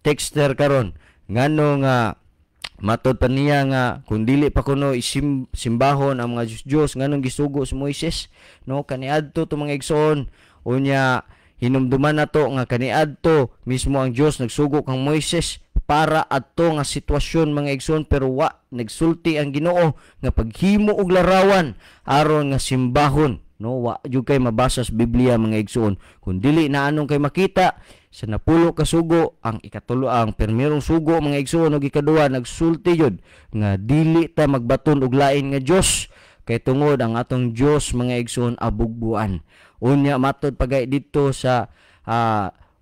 texter karon, ngano nga matod pa niya nga kung dili pa kuno simbahon ang mga Diyos-Diyos, nganong gisugo si Moises, no? Kaniadto to, mga igsoon. Unya hinumduman nato nga kaniadto mismo ang Dios nagsugo kang Moises para adto nga sitwasyon, mga igsoon, pero wa nagsulti ang Ginoo nga paghimo og larawan aron nga simbahon, no? Wa jud kay mabasa sa Biblia, mga igsoon, kun dili na anong kay makita sa 10 ka sugo, ang ikatulo, ang permirong sugo, mga igsoon, ug ikaduha, nagsulti jud nga dili ta magbaton og lain nga Dios kay tungod ang atong Dios, mga igsoon, abugbuan. Unya matod pagay didto sa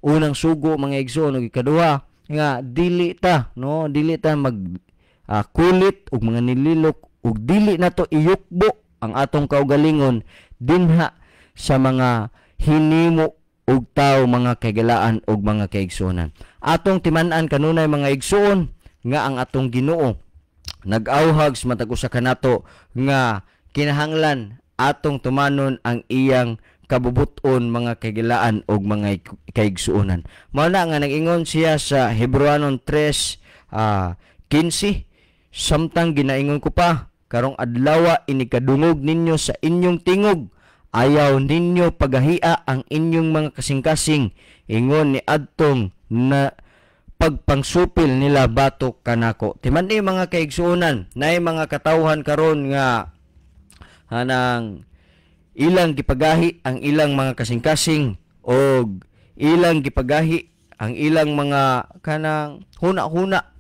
unang sugo, mga igsoon, ug ikaduha, nga dili ta, no, dili ta mag kulit og mga nililok ug dili nato iyukbo ang atong kaugalingon dinha sa mga hinimo og tawo, mga kaigalaan ug mga kaigsuonan. Atong timan-an kanunay, mga igsuon, nga ang atong Ginoo nag-awhag sa matag usa kanato nga kinahanglan atong tumanon ang iyang kabubuton, mga kagilaan og mga kaigsuonan. Mao na nga nag-ingon siya sa Hebrewanon 3 15, "Samtang ginaingon ko pa, karong adlawa, inikadungog ninyo sa inyong tingog, ayaw ninyo pagahia ang inyong mga kasing-kasing ingon ni adtong na pagpangsupil nila batok kanako." Timan-i, mga kaigsuonan, naay mga katawhan karon nga hanang ilang gipagahi ang ilang mga kasing-kasing og ilang gipagahi ang ilang mga kanang huna-huna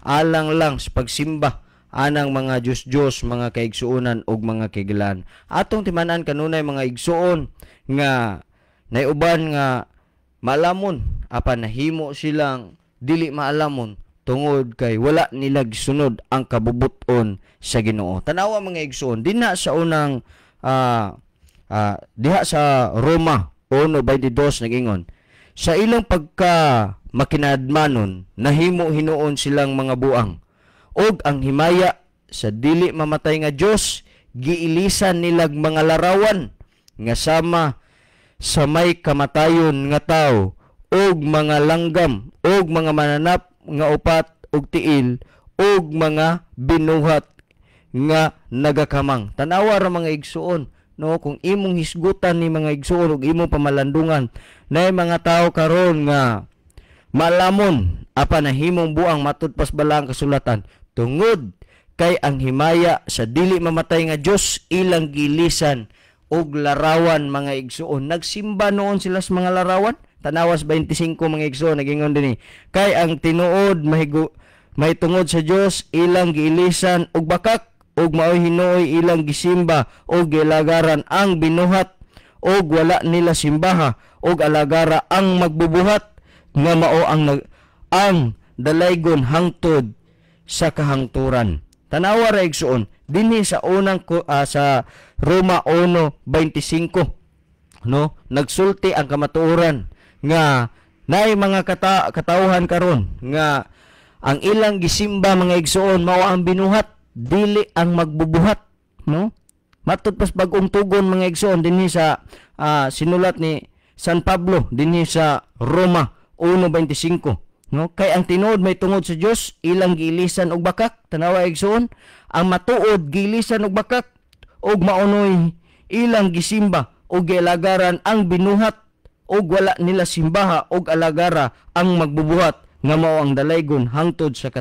alang lang sa pagsimba anang mga Diyos-Diyos, mga kaigsuonan og mga kagilan. Atong timan-an kanunay, mga igsuon, nga naiuban nga maalamon apan nahimo silang dili maalamon tungod kay wala nila gisunod ang kabubuton sa Ginoo. Tanawa, mga igsuon, dinha sa unang diha sa Roma 1:22, nagingon, "Sa ilang pagka makinadmanon, nahimo hinuon silang mga buang, og ang himaya sa dili mamatay nga Dios giilisan nilag mga larawan nga sama sa may kamatayon nga tawo og mga langgam og mga mananap nga upat og tiil og mga binuhat nga nagakamang." Tanawa ra, mga igsuon, no, kung imong hisgutan ni, mga igsuon, ug imong pamalandungan, naay mga tawo karon nga malamon apan nahimong buang matud pas balaang kasulatan tungod kay ang himaya sa dili mamatay nga Dios ilang gilisan og larawan, mga igsuon. Nagsimba noon sila sa mga larawan. Tanawas 25, mga igsuon, nagingon dinhi, "Kay ang tinuod mahigu mahitungod sa Dios ilang giilisan og bakak, ug maoy hinuoy ilang gisimba og gilagaran ang binuhat, og wala nila simbaha og alagara ang magbubuhat nga mao ang dalaygon hangtod sa kahangturan." Tanawa ra, igsuon, dinhi sa unang sa Roma 1:25, no, nagsulti ang kamatuoran nga naay mga katawhan karon nga ang ilang gisimba, mga igsuon, mao ang binuhat, dili ang magbubuhat, no? Matud pas Bagong Tugon, mga igsuon, dinhi sa sinulat ni San Pablo dinhi sa Roma 1:25, no, "Kay ang tinuod may tungod sa Dios ilang giilisan og bakak." Tanawa, igsuon, ang matuod giilisan og bakak og maonoy ilang gisimba og gialagaran ang binuhat, og wala nila simbaha og alagara ang magbubuhat nga mao ang dalaygon hangtod sa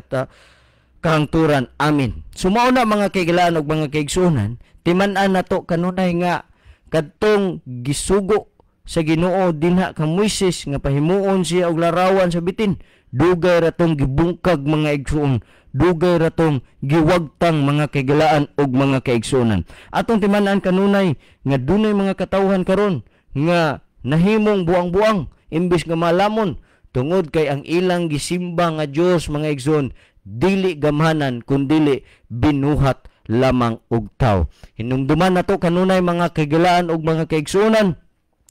kahangturan. Amen. So mao na, mga kaigilaan ug mga kaigsuonan, timan-an nato kanunay nga kadtong gisugo sa Ginoo dinha kang Moises nga pahimuon siya og larawan sa bitin, dugay ra tong gibungkag, mga igsuon, dugay ra tong giwagtang, mga kaigilaan ug mga kaigsuonan. Atong timan-an kanunay nga dunay mga katawhan karon nga nahimong buang-buang imbes nga malamon tungod kay ang ilang gisimba nga Dios, mga igsoon, dili gamhanan kundili binuhat lamang og tawo. Hinumduman nato kanunay, mga kagilaan ug mga kaigsuonan,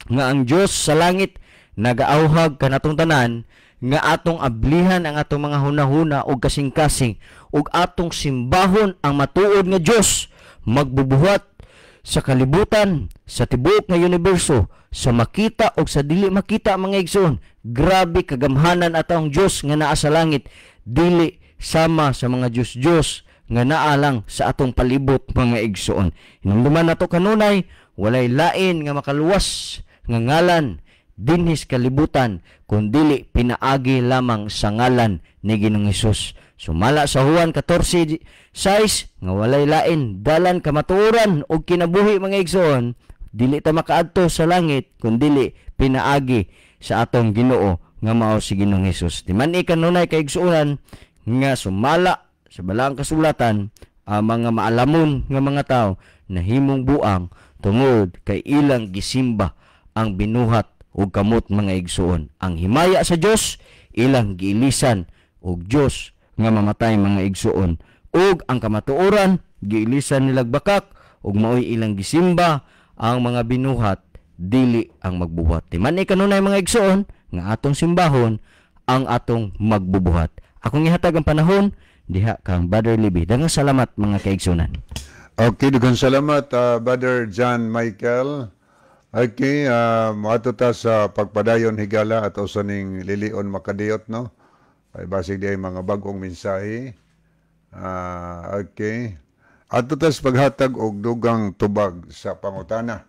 nga ang Dios sa langit nagaauhag kanatong tanan nga atong ablihan ang atong mga hunahuna ug kasing-kasing ug atong simbahon ang matuod nga Dios, magbubuhat sa kalibutan, sa tibuok nga universo, sa makita o sa dili makita, mga igsoon. Grabe kagamhanan atong Dios nga naa sa langit, dili sama sa mga Diyos-Diyos nga naa lang sa atong palibot, mga igsoon. Hinumduman nato kanunay, walay lain nga makaluwas nga ngalan dinhi sa kalibutan kun dili pinaagi lamang sa ngalan ni Ginoong Hesus. Sumala sa Juan 14:6 nga walay lain dalan, kamatuoran ug kinabuhi, mga igsoon, dili ta makaadto sa langit kun dili pinaagi sa atong Ginoo nga mao si Ginoong Hesus. Di man kanunay, kaigsuonan, nga sumala sa balaang kasulatan, ang mga maalamon nga mga tao nahimong buang tungod kay ilang gisimba ang binuhat ug kamot, mga igsuon. Ang himaya sa Dios ilang giilisan og Dios nga mamatay, mga igsuon, ug ang kamatuoran giilisan nilag bakak ug maoy ilang gisimba ang mga binuhat, dili ang magbuhat. Di man kanunay, mga igsuon, nga atong simbahon ang atong magbubuhat. Akong ihatag ang panahon diha kang Brother Libby. Daghang salamat, mga kaigsunan. Okay, daghang salamat, Brother John Michael. Okay, moadto ta sa pagpadayon, higala, at usa ning lilion makadiyot, no? Ay basig di ay mga bagong mensahe. Okay. Adto ta sa paghatag og dugang tubag sa pangutana.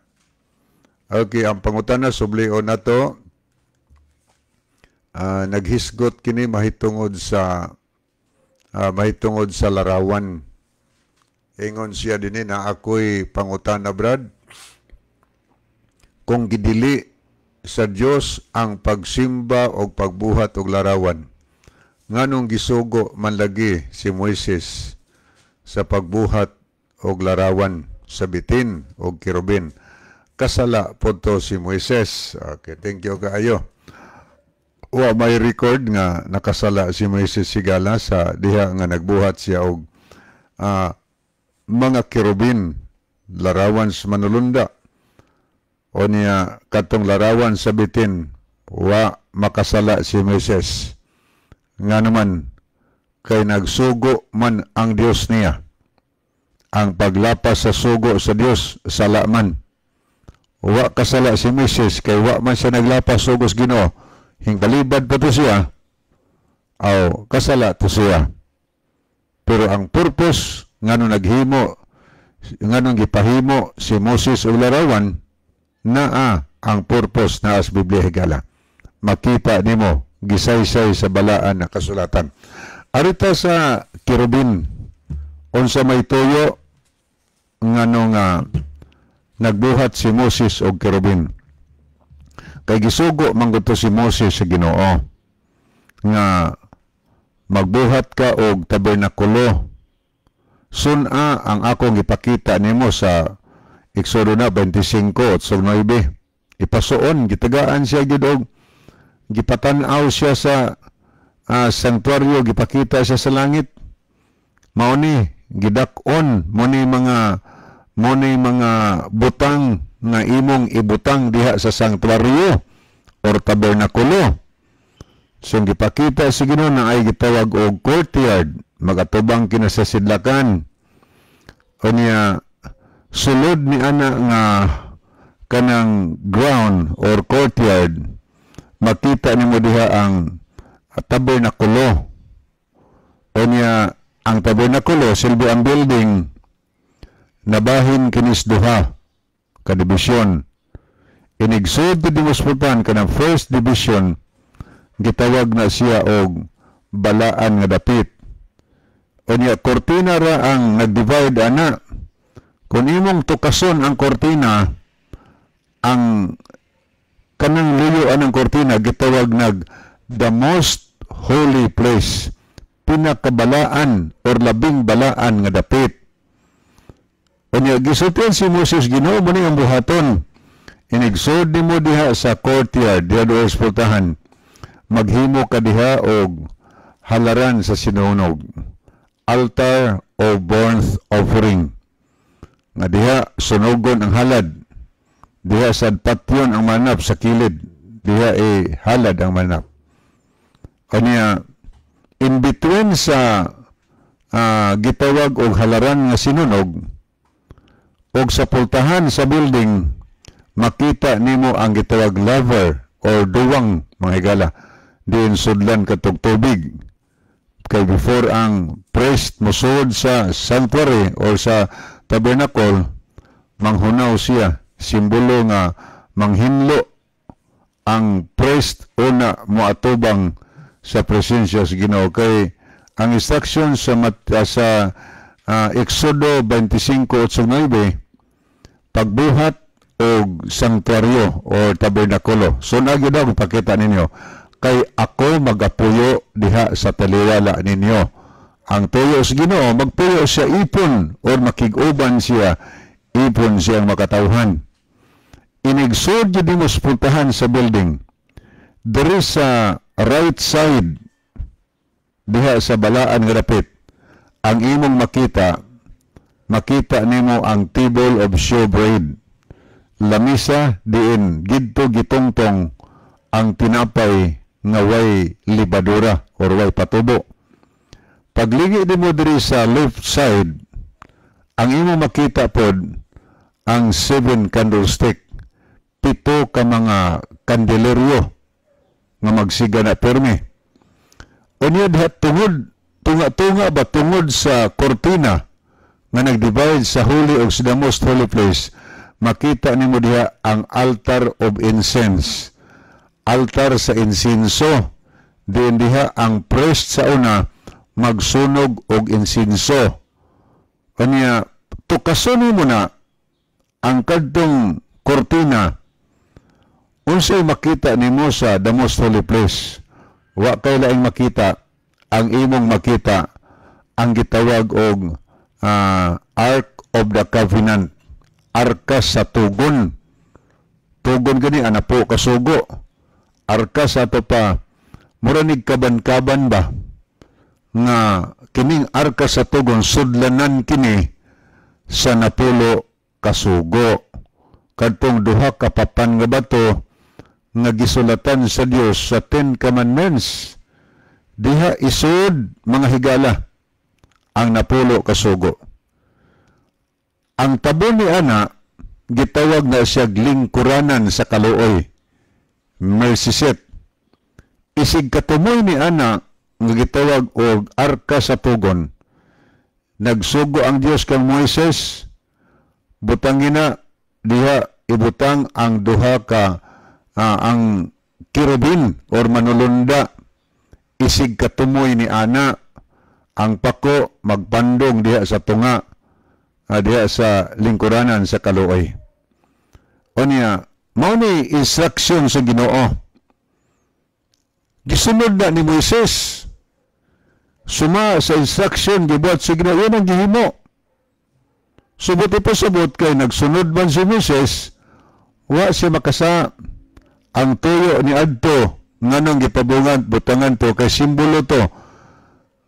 Okay, ang pangutana sublion nato. Naghisgot kini mahitungod sa larawan. Ingon siya dinhi na, "Ako'y pangutana, Brad. Kung gidili sa Dios ang pagsimba o pagbuhat og larawan, nganong gisugo man lagi si Moises sa pagbuhat og larawan sa bitin og kerubin? Kasala po to si Moises?" Okay, thank you kaayo. Wa may record nga nakasala si Moises, higala, sa diha nga nagbuhat siya og mga kerubin, larawan sa manulunda. O niya katong larawan sa bitin, wa makasala si Moises. Nga naman kay nagsugo man ang Dios niya. Ang paglapas sa sugo sa Dios, sala man. Wa kasala si Moises kay wa man siya naglapas sugo sa Ginoo. Hingbalibad pa to siya. Aw, kasala to siya. Pero ang purpose ngano naghimo, nganong gipahimo si Moses og larawan, naa ang purpose na sa Biblia, higala. Makita nimo gisaysay sa balaan na kasulatan. Arita sa kerubin, unsa may tuyo ngano nga nagbuhat si Moses og kerubin? Kay gisugo man gud to si Moses sa Ginoo nga magbuhat ka og tabernakulo. Sun-a ang akong ipakita nimo sa Exodo na 25:9. Ipasuon, gitagaan siya gid og gipatan-aw siya sa sanktuaryo, gipakita siya sa langit. Mao ni gidak-on mo ni mga butang nga imong ibutang diha sa sanktuaryo or tabernakulo. So gipakita sa Ginoo na ay gitawag og courtyard, magatubang kina sa sidlakan. Unya sulod ni ana nga kanang ground or courtyard, makita nimo diha ang tabernakulo. Unya ang tabernakulo, silbi ang building, nabahin kinis duha ka division. Inigsud di mo kanang first division, gitawag na siya og balaan nga dapit. Unya kortina ra ang nag-divide ana. Kung imong tukason ang kortina, ang kanang luyo anang kortina gitawag nag the most holy place, pinakabalaan or labing balaan nga dapit. Unya gisultian si Moses, Ginoo mo ni ang buhaton. Inigsud nimo diha sa courtyard, diha doon sa pultahan, maghimo ka diha og halaran sa sinunog, altar of burnt offering, nga diha sunugon ang halad. Diha sa patyon ang manap sa kilid, diha e halad ang manap. Kanya in between sa gitawag og halaran nga sinunog og sa pultahan sa building, makita nimo ang gitawag laver or duwang, mga higala, diin sudlan katong tubig, kay before ang priest mosulod sa sanctuary or sa tabernacle, manghunaw siya, simbolo nga manghinlo ang priest una moatubang sa presensya sa Ginoo, kay ang instruction sa Exodo 25:9, pagbuhat og sanktuaryo or tabernakulo. So na gyud ako pakita ninyo, kay ako magapuyo diha sa taliwala ninyo. Ang tuyo sa Ginoo, magpuyo siya ipon or makig-uban siya ipon siyang makatawhan. Inigsud gyud nimo sa pultahan sa building. Diri sa right side diha sa balaan nga dapit, ang imong makita, makita nimo ang table of showbread. Lamisa diin gidto gitungtong ang tinapay nga way libadura or way patubo. Pagligi nimo diri sa left side, ang imong makita pod ang seven candlestick. pito ka mga kandeleryo nga magsiga na permi. Unya diha tungod tunga-tunga ba, tungod sa kortina nga nag-divide sa Holy ug sa the Most Holy Place, makita nimo diha ang altar of incense, altar sa insinso. Diin diha ang priest sa una magsunog og insinso. Unya tukason mo na ang kadtong kortina, unsay makita nimo sa the Most Holy Place? Wa kay laing makita. Ang imong makita ang gitawag og Ark of the Covenant, arka sa tugon. Tugon gani ana po kasugo, arka sa ato pa, mura nig kaban-kaban ba, nga kining arka sa tugon sudlanan kini sa 10 kasugo, kadtong duha ka papan nga bato nga gisulatan sa Dios sa Ten Commandments. Diha isod, mga higala, ang 10 kasugo. Ang tabo ni ana gitawag na siya lingkuranan sa kaluoy, mercy seat. Isig katumoy ni ana nga gitawag og arka sa tugon, nagsugo ang Dios kang Moises, butangina diha, ibutang ang duha ka ang kerubin or manulunda isig katumoy ni ana. Ang pako magpandong diha sa tunga, diha sa lingkuranan sa kaluoy. Unya mao ni instruction sa Ginoo, gisunod na ni Moises suma sa instruction gibuhat sa Ginoo. Yan ang gihimo. Subot ipasubot kay nagsunod man si Moises, wa siya makasa. Ang tuyo ni adto nganong gipabungan butangan to kay simbolo to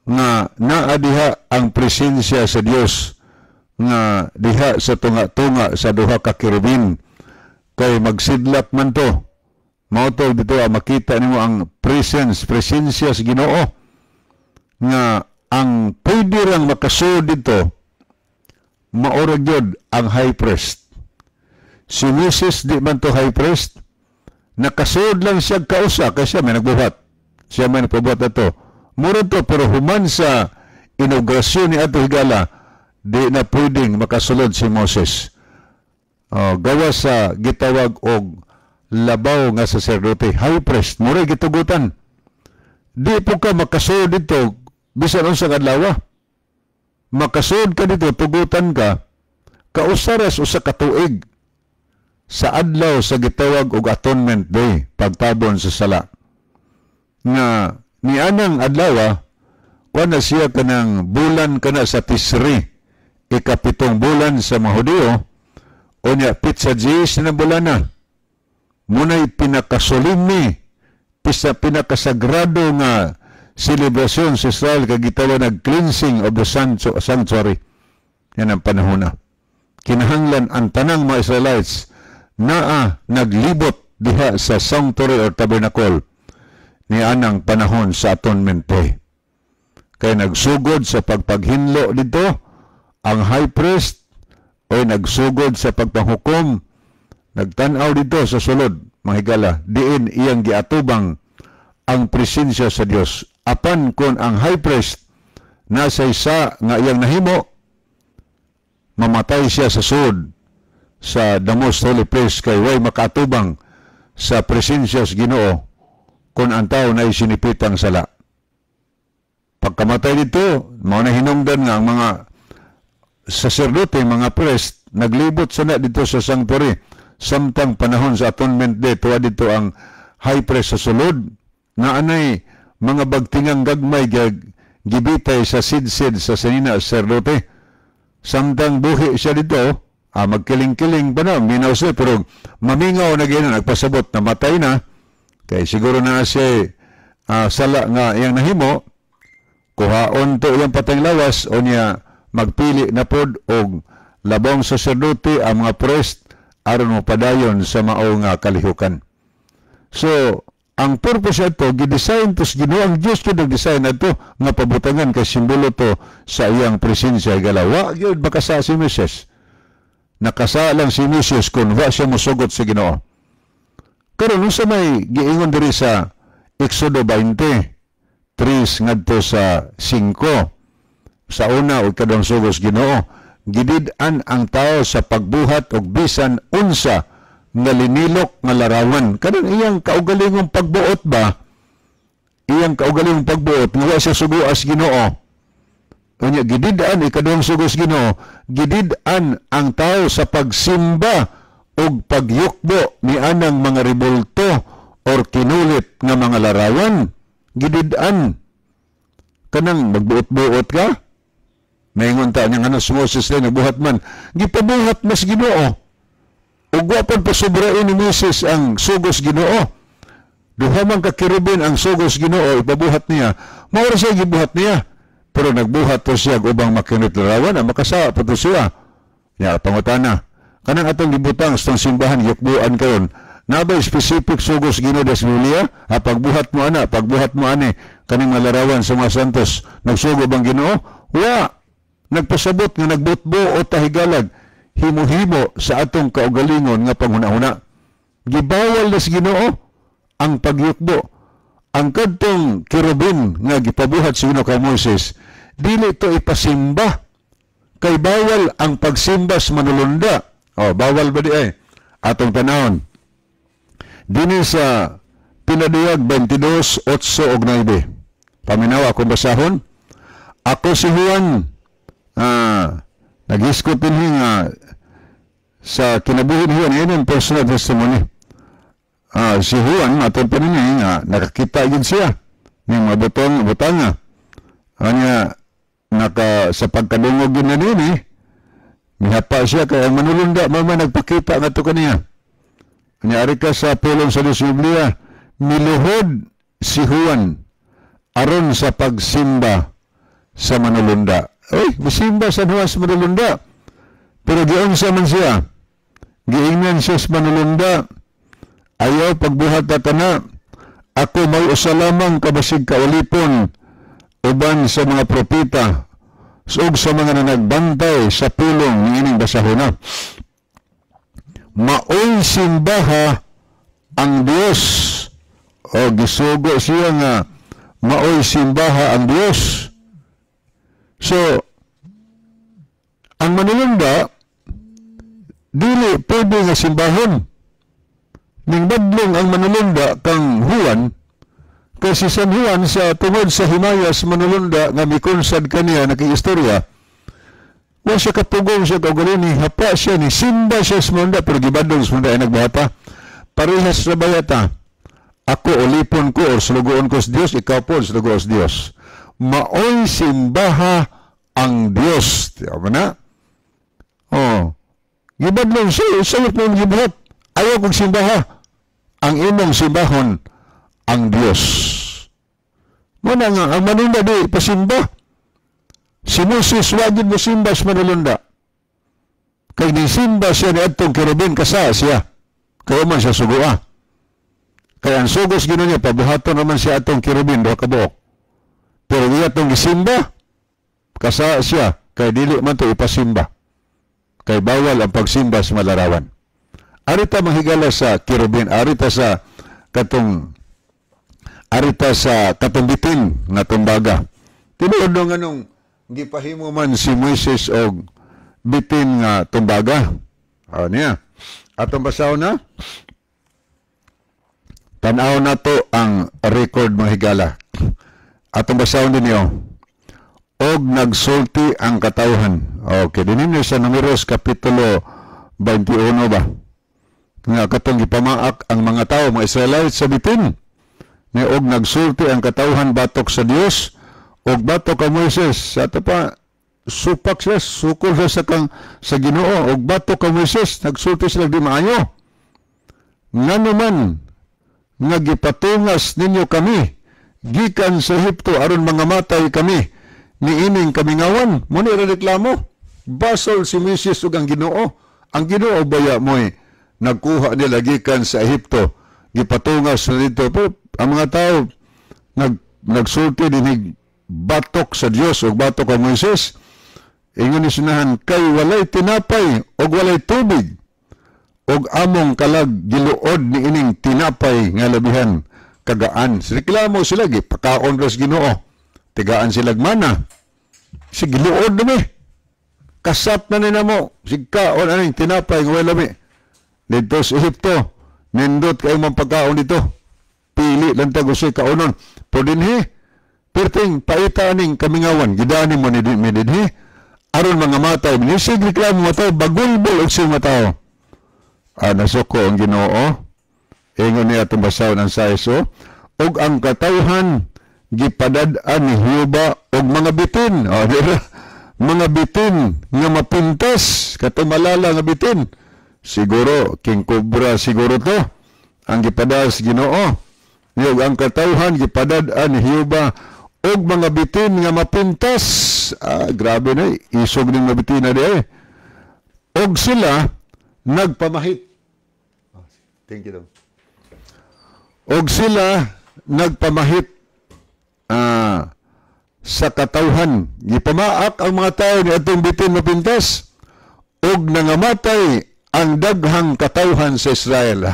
nga naa diha ang presensya sa Dios nga diha sa tunga-tunga sa duha ka kerubin, kay magsidlak man to. Mao to dito makita nimo ang presence, presensya sa Ginoo, nga ang pwede rang makasuod dito maura gyud ang high priest. Si Moses di man to high priest, nakasuod lang siya kausa kay siya may nagbuhat. Siya may nagbuhat na to. Mura to, pero human sa inaugurasyon ni ato, higala, di na pwedeng makasulod si Moses. Gawa sa gitawag og labaw nga saserdote, high priest, mura gitugutan. Di po ka makasulod dito bisan unsa ka adlaw. Makasulod ka dito, tugutan ka kausaras usa ka tuig sa adlaw sa gitawag og Atonement Day, pagtabon sa sala. Nga nianang adlaw, kuan na siya kanang bulan kana sa Tisri, 7 bulan sa mga Hudiyo, unya pitsa diyes na bulan na. Muna'y pinakasolemni, pisa pinakasagrado nga selebrasyon sa Israel kag gitawag nag cleansing of the sanctuary. Yan ang panahon na. Kinahanglan ang tanang mga Israelites naa naglibot diha sa sanctuary or tabernacle ni anang panahon sa Atonement Day. Kay nagsugod sa pagpaghinlo dito ang high priest o nagsugod sa pagpanghukom, nagtan-aw dito sa sulod, mga higala, diin iyang giatubang ang presensya sa Dios. Apan kon ang high priest nasa isa nga iyang nahimo, mamatay siya sa sulod sa the Most Holy Place, kay way makaatubang sa presensya sa Ginoo kung ang tao na isinipitang sala. Pagkamatay dito, mao na hinungdan nga ang mga saserdote, mga priest, naglibot sana dito sa sanctuary samtang panahon sa Atonement Day. Tuwa dito ang high priest sa sulod na anay mga bagtingang gagmay gibitay sa sidsid sa sanina saserdote. Samtang buhi siya dito, magkiling-kiling pa na, minaw siya, pero mamingaw na gano'n, nagpasabot, namatay na, kay siguro na siya sala nga iyang nahimo, kuhaon to iyang patang lawas, o niya magpili na pod og labong saserdote ang mga priest aron mo padayon sa mao nga kalihukan. So, ang purpose ato, gidesign to sa Ginoo, ang Dios gyud nag-design ato nga pabutangan kay simbolo to sa iyang presensya. Galawa gyud makasa si Moises. Nakasa lang si Moises kung wa siya mosugot sa Ginoo. Karon, unsa may giingon diri sa Exodo 20:3 ngadto sa 5? Sa una ug kaduhang sugos Ginoo, gidid-an ang tao sa pagbuhat og bisan unsa nga linilok nga larawan. Kanang iyang kaugalingong pagbuot ba? Iyang kaugalingong pagbuot nga wa siya suguas Ginoo. Unya gidid-an, ikaduhang sugos Ginoo, gidid-an ang tao sa pagsimba og pagyukbo ni anang mga rebulto or kinulit nga mga larawan. Gidid-an. Kanang magbuot-buot ka? Naingon ta niya nga si Moses lang nagbuhat man. Gipabuhat mas Ginoo. Ug wa pud pasubrain ni Moses ang sugos Ginoo. Duha man ka kerubin ang sugos Ginoo ipabuhat niya. Mao ra siya gibuhat niya. Pero nagbuhat to siya og ubang makinit larawan, ang makasa pa to siya. Ya, pangutana. Kanang atong gibutang sa simbahan yukbuan karon. Nabay specific sugos Ginoo sa Biblia? Ha, pagbuhat mo ana, pagbuhat mo ani kaning mga larawan sa mga santos, nagsugo bang Ginoo? Wa. Nagpasabot nga nagbutbo o tahigalag himo-himo sa atong kaugalingon nga panghuna-huna. Gibawal na sa Ginoo ang pagyukbo. Ang kadtong kerubin nga gipabuhat sa Ginoo kay Moses, dili to ipasimba. Kay bawal ang pagsimba sa manulunda. O, bawal ba di ay? Atong tanawon. Dini sa Pinaduyag 22, 8 ug 9. Paminaw akong basahon. Ako si Juan, nag-iskot din nga sa kinabuhi ni Juan, yun ang personal testimony. Si Juan, atong panini nga, nakakita yun siya ng mga butong, butanga. Anya, naka, sa pagkadungog yun na nini, mihapa siya, kaya ang manulunda, mama nagpakita nga to kaniya. Anya, ari ka sa pulong sa Diyos Biblia, miluhod si Juan aron sa pagsimba sa manulunda. Ay, misimba sa Juan sa manulunda. Pero giunsa man siya. Giingnan siya sa manulunda, "Ayaw pagbuhat ta kana. Ako may usa lamang kabasig kaulipon uban sa mga propeta ug sa mga nanagbantay sa pulong niining basahona. Maoy simbaha ang Dios." O gisugo siya nga maoy simbaha ang Dios. So, ang manulunda dili pwede nga simbahon. Ning badlong ang manulunda kang Juan, kay si San Juan sa tungod sa himayas manulunda nga mikonsad kaniya nakiistorya, wa siya kapugong siya kaugaling ni hapa siya ni simba siya sa manulunda, pero gibadlong sa manulunda ay nagbuhata. Parehas sa bayata. Ako ulipon ko or sulugoon ko sa Dios, ikaw po sulugoon sa Dios. Maoy simbaha ang Dios. Di ba na? Oh. Gibadlong siya, sayop mo gibuhat. Ayaw kong simbaha. Ang imong simbahon ang Dios. Muna nga, ang manunda di pasimba. Si Moses wagid mo simba sa manulunda. Kay di simba siya ni adtong kerubin, kasa siya. Kaya man siya sugua. Kaya ang sugos Ginoo niya, pabuhaton naman siya atong kerubin, duha ka buok. Pero iya atong gisimba, kasa siya, kay dili man to ipasimba. Kay bawal ang pagsimba sa malarawan. Arita mahigala sa kerubin, arita sa katong bitin nga tumbaga. Tinuod no nganong gipahimo man si Moises og bitin nga tumbaga. O niya. Atong basahon na. Tan-aw na to ang record, mga higala. Atong basahon ninyo. Og nagsulti ang katawhan. Okay, din ninyo sa Numeros Kapitulo 21 ba? Nga katong gipamaak ang mga tao, mga Israelites sa bitin. Nga og nagsulti ang katawhan batok sa Dios og batok ka Moises. Sa ato pa supak siya, sukol siya sa kang sa Ginoo og batok ka Moises, nagsulti sila di maayo. Ngano man nga gipatungas ninyo kami gikan sa Ehipto aron mga matay kami niining kamingawan? Mo ni reklamo. Basol si Moises ug ang Ginoo. Ang Ginoo baya mo'y nagkuha nila gikan sa Ehipto, gipatungas na dito. Pero ang mga tao nagsulti dinhig batok sa Dios ug batok kay Moises. Ingon ni sinahan, kay walay tinapay ug walay tubig. Ug among kalag giluod ni ining tinapay nga labihan kagaan. Reklamo sila, gipakaon ras Ginoo. Tigaan sila mana. Si giluod na mi. Kasat na ni namo. Sigkaon aning tinapay nga way lami. Dito sa Ehipto, nindot kayo mang pagkaon dito. Pili lang ta gusto kaunon. Pero dinhi, perting paita aning kamingawan, gidani mo ni dinhi. Aron mga matay, nisig reklamo mga tao, bagulbol og siyang mga tao. Nasuko ang Ginoo. Ingon niya itong basahon ang saiso. Og ang katawhan gipadad-an ni Jehova og mga bitin. O, di ba? Mga bitin nga mapintas, katumalala nga bitin. Siguro, King Cobra siguro to. Ang gipadas Ginoo. Ug ang katawhan gipadad-an ni Jehova og mga bitin nga mapintas. Grabe na, isog ning mabitin na di eh. Og sila nagpamahit. Thank you. Og sila nagpamahit sa katawhan. Gipamaak ang mga tao ni atong bitin mapintas. Og nangamatay ang daghang katawhan sa Israel.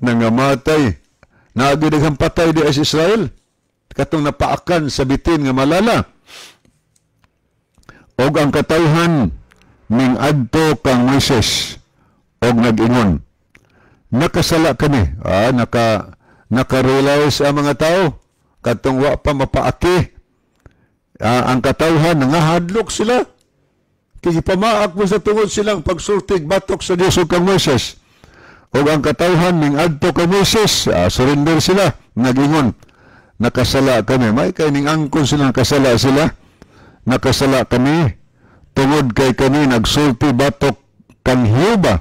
Nangamatay. Naagi daghang patay di sa Israel. Katong napaakan sa bitin nga malala. Og ang katawhan ning adto kang Moises og nag-ingon, nakasala kami. Naka-realize ang mga tao katong wa pa mapaaki. Ang katawhan nangahadlok sila. Kay gipamaak mo sa tungod silang pagsultig batok sa Dios ug kang Moises. Og ang katawhan ning adto kang Moises, surrender sila, nag-ingon, nakasala kami. May kay ning angkon sila, nakasala sila. Nakasala kami tungod kay kami nagsulti batok kang Jehova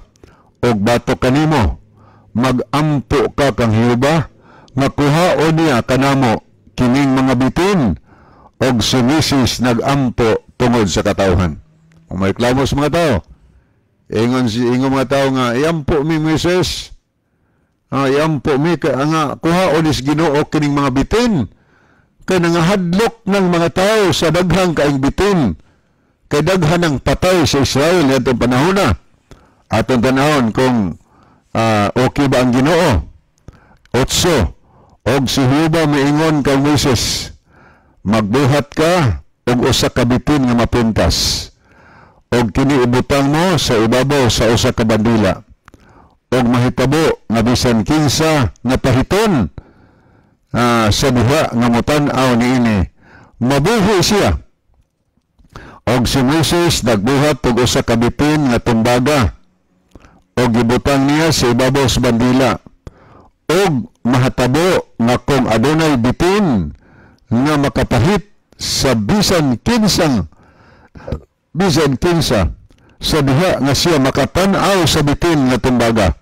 og batok kanimo. Magampo ka kang Jehova, makuhaon niya kanamo kining mga bitin. Og si Moises nagampo tungod sa katawhan. Kung may reklamo sa mga tao, ingon si ingon mga tao nga iampo mi Moises. Iampo mi ka nga kuhaon is Ginoo kining mga bitin. Kay nangahadlok ng mga tao sa daghang kaing bitin. Kay daghan ng patay sa Israel atong panahon na. Atong tanahon kung okay ba ang Ginoo. 8. Og si Jehova miingon kang Moises, magbuhat ka og usa ka bitin nga mapintas. Og kini ibutang mo sa ibabaw sa usa ka bandila. Og mahitabo nga bisan kinsa nga pahiton sa duha nga motan-aw niini, mabuhi siya. Og si Moises nagbuhat og usa ka bitin nga tumbaga og gibutang niya sa ibabaw sa bandila. Og mahatabo nga kung adunay bitin nga makapahit sa bisan kinsa sa diha nga siya makatan-aw sa bitin nga tumbaga,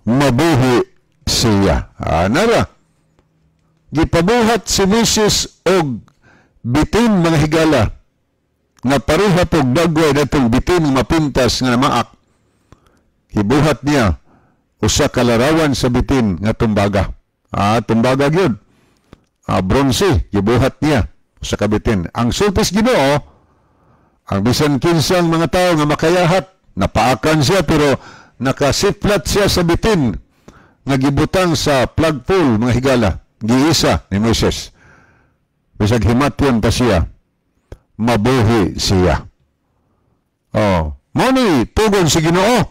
mabuhi siya. Nara gipabuhat si Moises og bitin mga higala nga pareha pog dagway datong bitin mapintas nga namaak. Gibuhat niya usa ka larawan sa bitin nga tumbaga. Tumbaga gyud. Bronze gibuhat niya usa ka bitin. Ang sultis Ginoo, ang bisan kinsang mga tao nga makayahat, napaakan siya pero nakasiplat siya sa bitin nga gibutang sa flagpole mga higala. Giisa ni Moises. Bisag himatyon pa siya, mabuhi siya. Oh, mo ni tugon si Ginoo.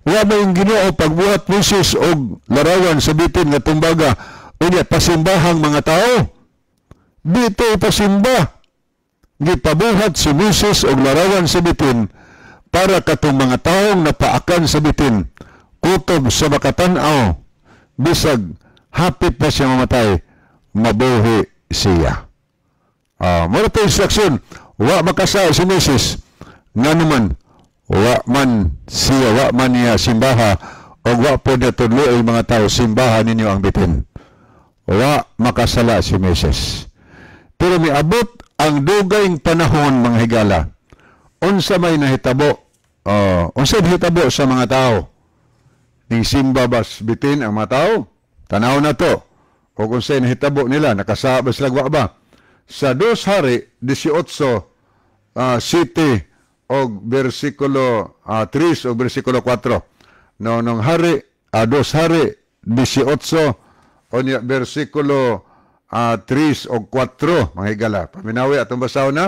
Wa ba yung Ginoo pagbuhat Moises og larawan sa bitin nga tumbaga, unya pasimbahang mga tao? Dito ipasimba. Gipabuhat si Moises og larawan sa bitin para katong mga taong napaakan sa bitin, kutob sa makatan-aw, bisag hapit na siya mamatay, mabuhi siya. Mura to instruction. Wa makasal si Moises. Nga naman, wa man siya, wa man niya simbaha, o wa po niya tudloy mga tao, simbaha ninyo ang bitin. Wa makasala si Moises. Pero miabot ang dugayng panahon mga higala. Unsa may nahitabo? Unsa nahitabo sa mga tao? Ning simba bas bitin ang mga tao? Tanaw na to. O kung sa'yo nahitabo nila, nakasaba sila wa ba? Sa 2 Hari, 18, City, o versikulo 3 o versikulo 4. No, nung hari, dos Hari 18 unya bersikulo 3 o 4, mga higala. Paminawi atong basahon na.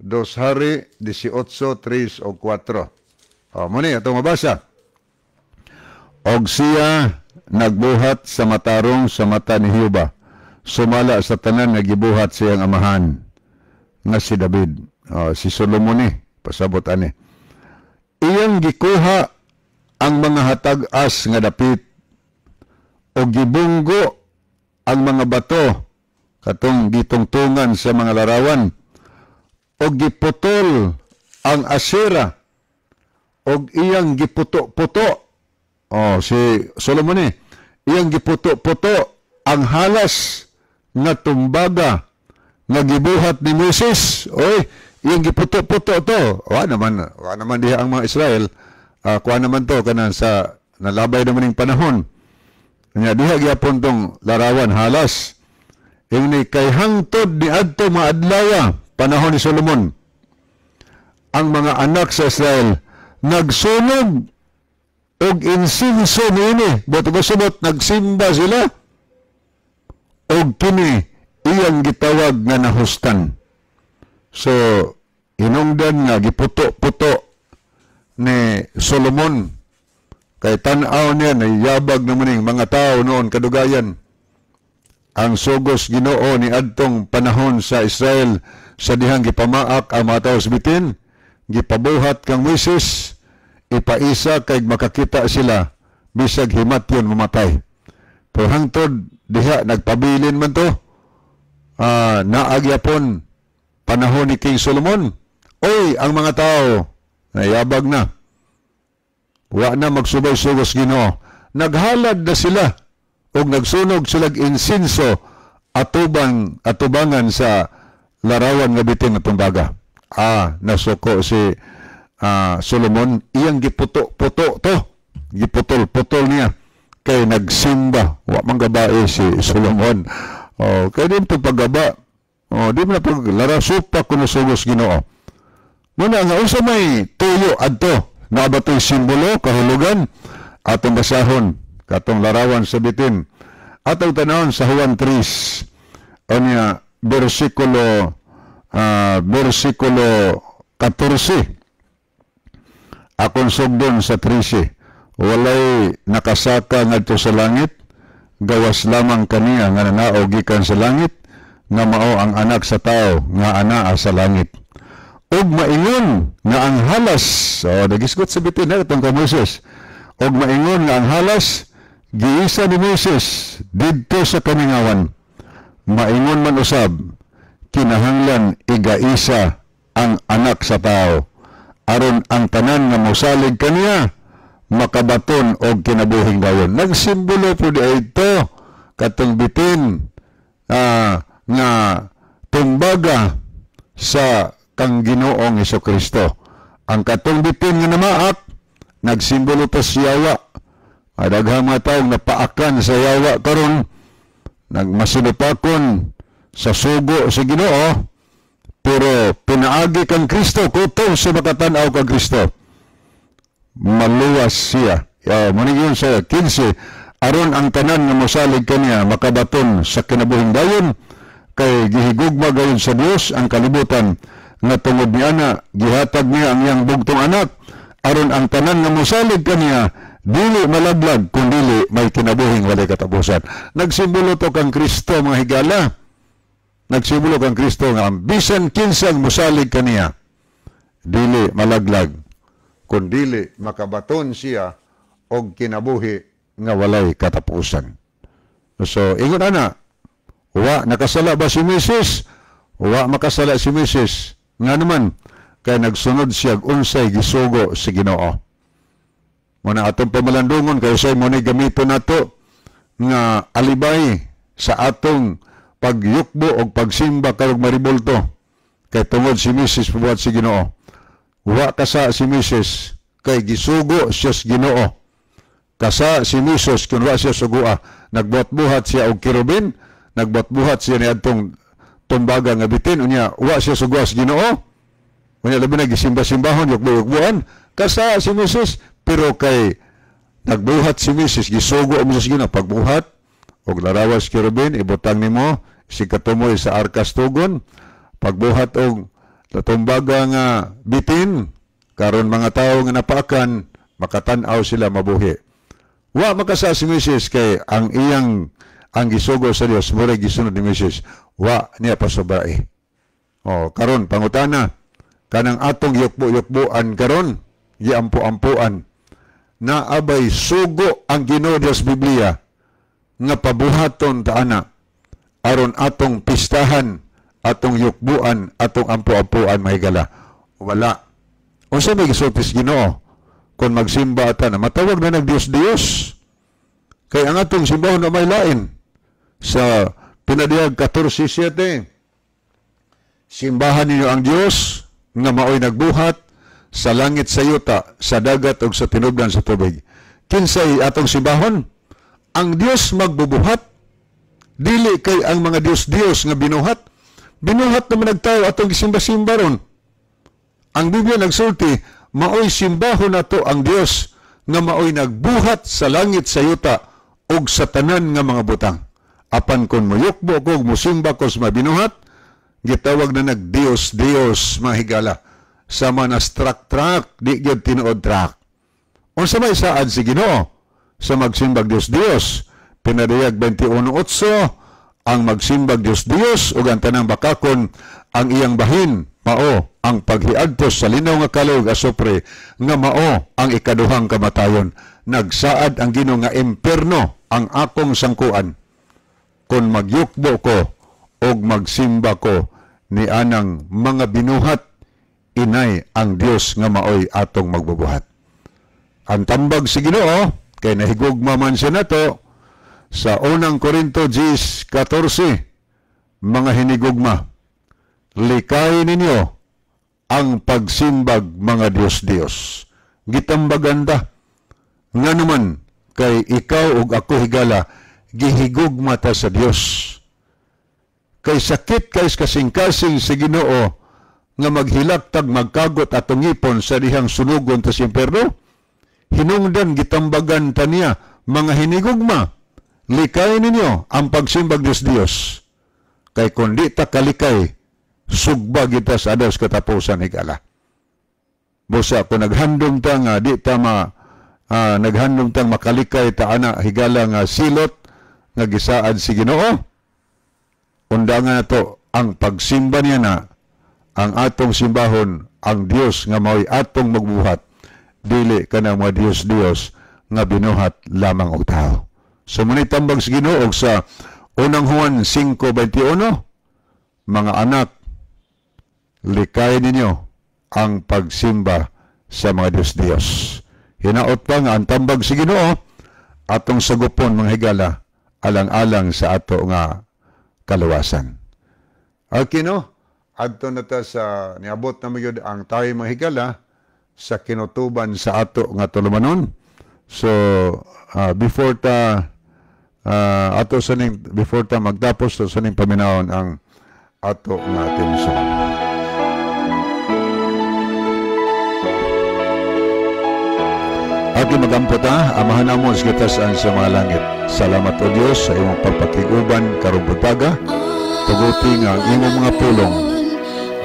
Dos Hari 18, 3 o 4. O, muni atong mabasa. Og siya nagbuhat sa matarong sa mata ni Jehova, sumala sa tanan nga gibuhat siyang amahan nga si David. O, si Solomon ni, pasabot ani. Iyang gikuha ang mga hatag-as nga dapit o gibunggo ang mga bato katong gitungtungan sa mga larawan o giputol ang Asera og iyang giputo-puto. Oh, si Solomon ni, iyang giputo-puto ang halas nga tumbaga nga gibuhat ni Moises. Oy, iyang giputo-puto to. Wa naman diha ang mga Israel. Kuha naman to kanang sa nalabay naman ning panahon. Nya diha gyapon tong larawan halas. Ingni kay hangtod ni adto maadlawa panahon ni Solomon, ang mga anak sa Israel nagsunog og insinso niini. Buot pasabot, nagsimba sila og kini iyang gitawag nga Nahustan. So hinungdan nga giputo-puto ni Solomon kay tan-aw niya nayabag naman ning mga tao noon kadugayan ang sugos Ginoo ni adtong panahon sa Israel sa dihang gipamaak ang mga tao sa bitin, gipabuhat kang Moises, ipaisa kay makakita sila bisag himatyon mamatay. Pero hangtod diha nagpabilin man to, naagyapon panahon ni King Solomon. Oy, ang mga tao nayabag na, wa na magsubay sugos Ginoo, naghalad na sila og nagsunog sila insinso atubang atubangan sa larawan nga bitin nga tumbaga. Nasuko si Solomon, iyang giputo-puto to, giputol-putol niya kay nagsimba. Wa man gabae si Solomon. Oh, kay din to paggaba. Oh, di man na pag larasupa kuno sugos Ginoo. Muna nga unsa may tuyo adto? Naa ba to'y simbolo, kahulugan? Atong basahon katong larawan sa bitin. Atong tanawon sa Juan 3 unya bersikulo 14. Akong sugdon sa 13. Walay nakasaka ngadto sa langit, gawas lamang kaniya nga nanaog gikan sa langit, nga mao ang Anak sa Tao nga anaa sa langit. Ug maingon nga ang halas, oh, nagisgot sa bitin na itong kay Moises. Og maingon nga ang halas giisa ni Moises didto sa kamingawan, maingon man usab kinahanglan igaisa ang Anak sa Tao, aron ang tanan nga mosalig kaniya makabaton og kinabuhing dayon. Nagsimbolo po di ito katong bitin nga tumbaga sa kang Ginoong Kristo. Ang katong bitin nga namaak, nagsimbolo to sa yawa. Daghang mga taong napaakan sa yawa karon, nagmasinupakon sa sugo sa Ginoo, pero pinaagi kang Kristo, kutob sa makatanaw kang Kristo, maluwas siya. Ya, muna yun sa 15, aron ang tanan nga mosalig kaniya makabaton sa kinabuhing dayon, kay gihigugma gayon sa Dios ang kalibutan nga tungod niana gihatag niya ang iyang bugtong anak, aron ang tanan nga mosalig kaniya dili malaglag kundili may kinabuhing walay katapusan. Nagsimbolo to kang Kristo, mga higala. Nagsimbolo kang Kristo nga ang bisan kinsang mosalig kaniya dili malaglag kundili makabaton siya og kinabuhi nga walay katapusan. So ingon ana, wa nakasala ba si Mrs.? Wa makasala si Mrs. Nga naman, kay nagsunod siya unsay gisugo si Ginoo. Muna atong pamalandungon kay usay mo ni gamiton nato nga alibay sa atong pagyukbo og pagsimba karong maribulto kay tungod si Mrs. pabuhat si Ginoo. Wa kasa si Mrs. kay gisugo siya sa Ginoo. Kasa si Mrs. kun wa siya sugua, nagbuhat-buhat siya og kerubin, nagbuhat-buhat siya niadtong tumbaga nga bitin, unya wa siya sugua sa Ginoo. Unya labi na gisimba-simbahon, yukbo-yukbuan, kasa si Mrs. pero kay Nagbuhat si Mrs. Gisugo ang Mrs. Ginoo pagbuhat og larawas kerubin ibutang nimo si katumoy sa arkas tugon. Pagbuhat og natumbaga nga bitin karon mga tawo nga napaakan makatan-aw sila mabuhi. Wa makasa si Mrs. kay ang iyang ang gisugo sa Dios mura gisunod ni Mrs. Wa niya pasobra. Oh, karon pangutana kanang atong yukbo-yukboan karon giampo-ampoan na abay sugo ang Ginoo Dios Biblia nga pabuhaton ta ana aron atong pistahan, atong yukbuan, atong ampo-ampoan mahigala. Wala. Unsa may gisulti sa Ginoo kung magsimba ata na matawag na nag Dios Dios? Kay ang atong simbahon na may lain. Sa Pinadiyag 14:7, simbahan ninyo ang Dios nga maoy nagbuhat sa langit, sa yuta, sa dagat ug sa tinubdan sa tubig. Kinsay atong simbahon? Ang Dios magbubuhat. Dili kay ang mga Dios-Dios nga binuhat. Binuhat naman nagtao atong gisimba-simba ron. Ang Biblia nagsulti, maoy simbahon nato ang Dios nga maoy nagbuhat sa langit, sa yuta ug sa tanan nga mga butang. Apan kon moyukbo ko musimba ko sa mabinuhat, gitawag na nag Dios Dios mahigala. Sama na truck di gyud tinuod truck. Unsa may saad si Ginoo sa magsimbag Dios Dios? Pinadayag 21:8, ang magsimbag Dios Dios ug ang tanang bakakon ang iyang bahin mao ang paghiadtos sa linaw nga kalog asupre nga mao ang ikaduhang kamatayon. Nagsaad ang Ginoo nga imperno ang akong sangkuan kon magyukbo ko og magsimba ko ni anang mga binuhat, inay ang Dios nga maoy atong magbubuhat. Ang tambag si Ginoo kay nahigugma man siya nato sa unang Korinto 10:14, mga hinigugma, likay ninyo ang pagsimbag mga Dios-Dios. Gitambagan ta nga naman kay ikaw ug ako higala gihigugma ta sa Dios. Kay sakit kay kasing-kasing si Ginoo nga maghilaktag magkagot atong ngipon sa dihang sunugon ta sa impierno. Hinungdan gitambagan ta niya, mga hinigugma, likay ninyo ang pagsimbag Dios Dios. Kay kun di ta kalikay, sugba kita sa adlaw sa katapusan higala. Busa kung naghandom ta nga di ta naghandom tang makalikay ta ana higala nga silot nga gisaad si Ginoo, undangan nato ang pagsimba niya na ang atong simbahon ang Dios nga maoy atong magbuhat, dili kanang mga Dios-Dios nga binuhat lamang og tao. So muna tambag sa Ginoo sa unang Juan 5:21, mga anak, likay ninyo ang pagsimba sa mga Dios-Dios. Hinaot pa nga ang tambag sa Ginoo atong sagupon mga higala alang-alang sa ato nga kaluwasan. Okay, no? Adto na ta sa niabot na magyud ang tayo mga higala sa kinutuban sa ato nga tulumanon. So before ta ato sa ning before ta magtapos sa ning paminawon ang ato nga team song. Ati magampo ta, Amahan namon sa gitasan sa mga langit. Salamat o Dios sa imong pagpakiguban karong buntaga. Tuguti nga ang imong mga pulong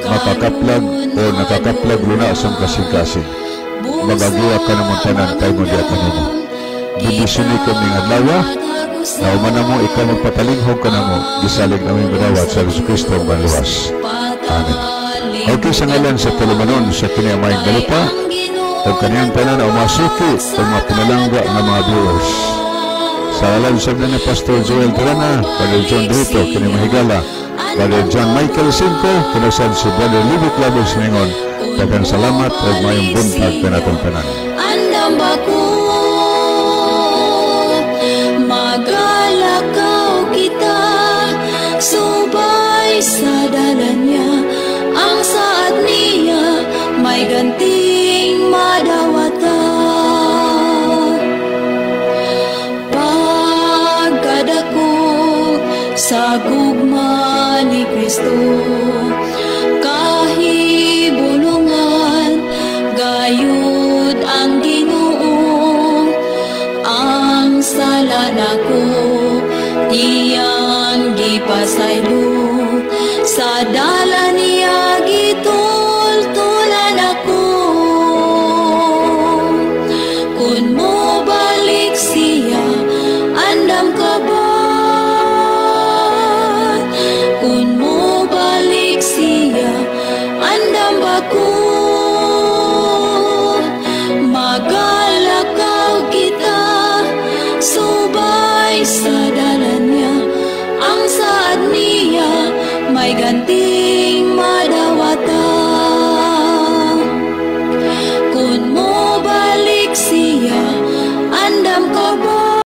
makakaplag o nakakaplag luna sa kasing-kasing. Magagiwa ka namon tanan kay mo diya kanimo. Bibisini kami ng adlaw, nauman na mo ikaw magpatalinghog ka na mo, gisalig namin madawat sa Jesu Kristo ang banluwas. Amen. Okay, sa ngalan sa tulumanon sa kiniamayng balita, o kaniyang tanan o masuki o mga pinalangga ng mga viewers. Sa alam sa ni Pastor Joel Tirana, Brother John Brito, kini mahigala, Brother John Michael Cinco, kinasan si Brother Libby Clavers Ningon. Daghang salamat at mayong buntag kanatong tanan. Andam ba ko magalakaw kita subay sa dalan niya, ang saad niya may ganting madawata. Pagkadako sa gugma ni Kristo, kahibulungan gayud ang Ginoo. Sala nako iyang gipasaylo. Sa dalan niya gitultulan ako. Kung mo balik siya, andam ka ba? Kung mo balik siya, andam ba ko? Magalakaw kita subay sa dalan niya. Ang saad niya may ganti.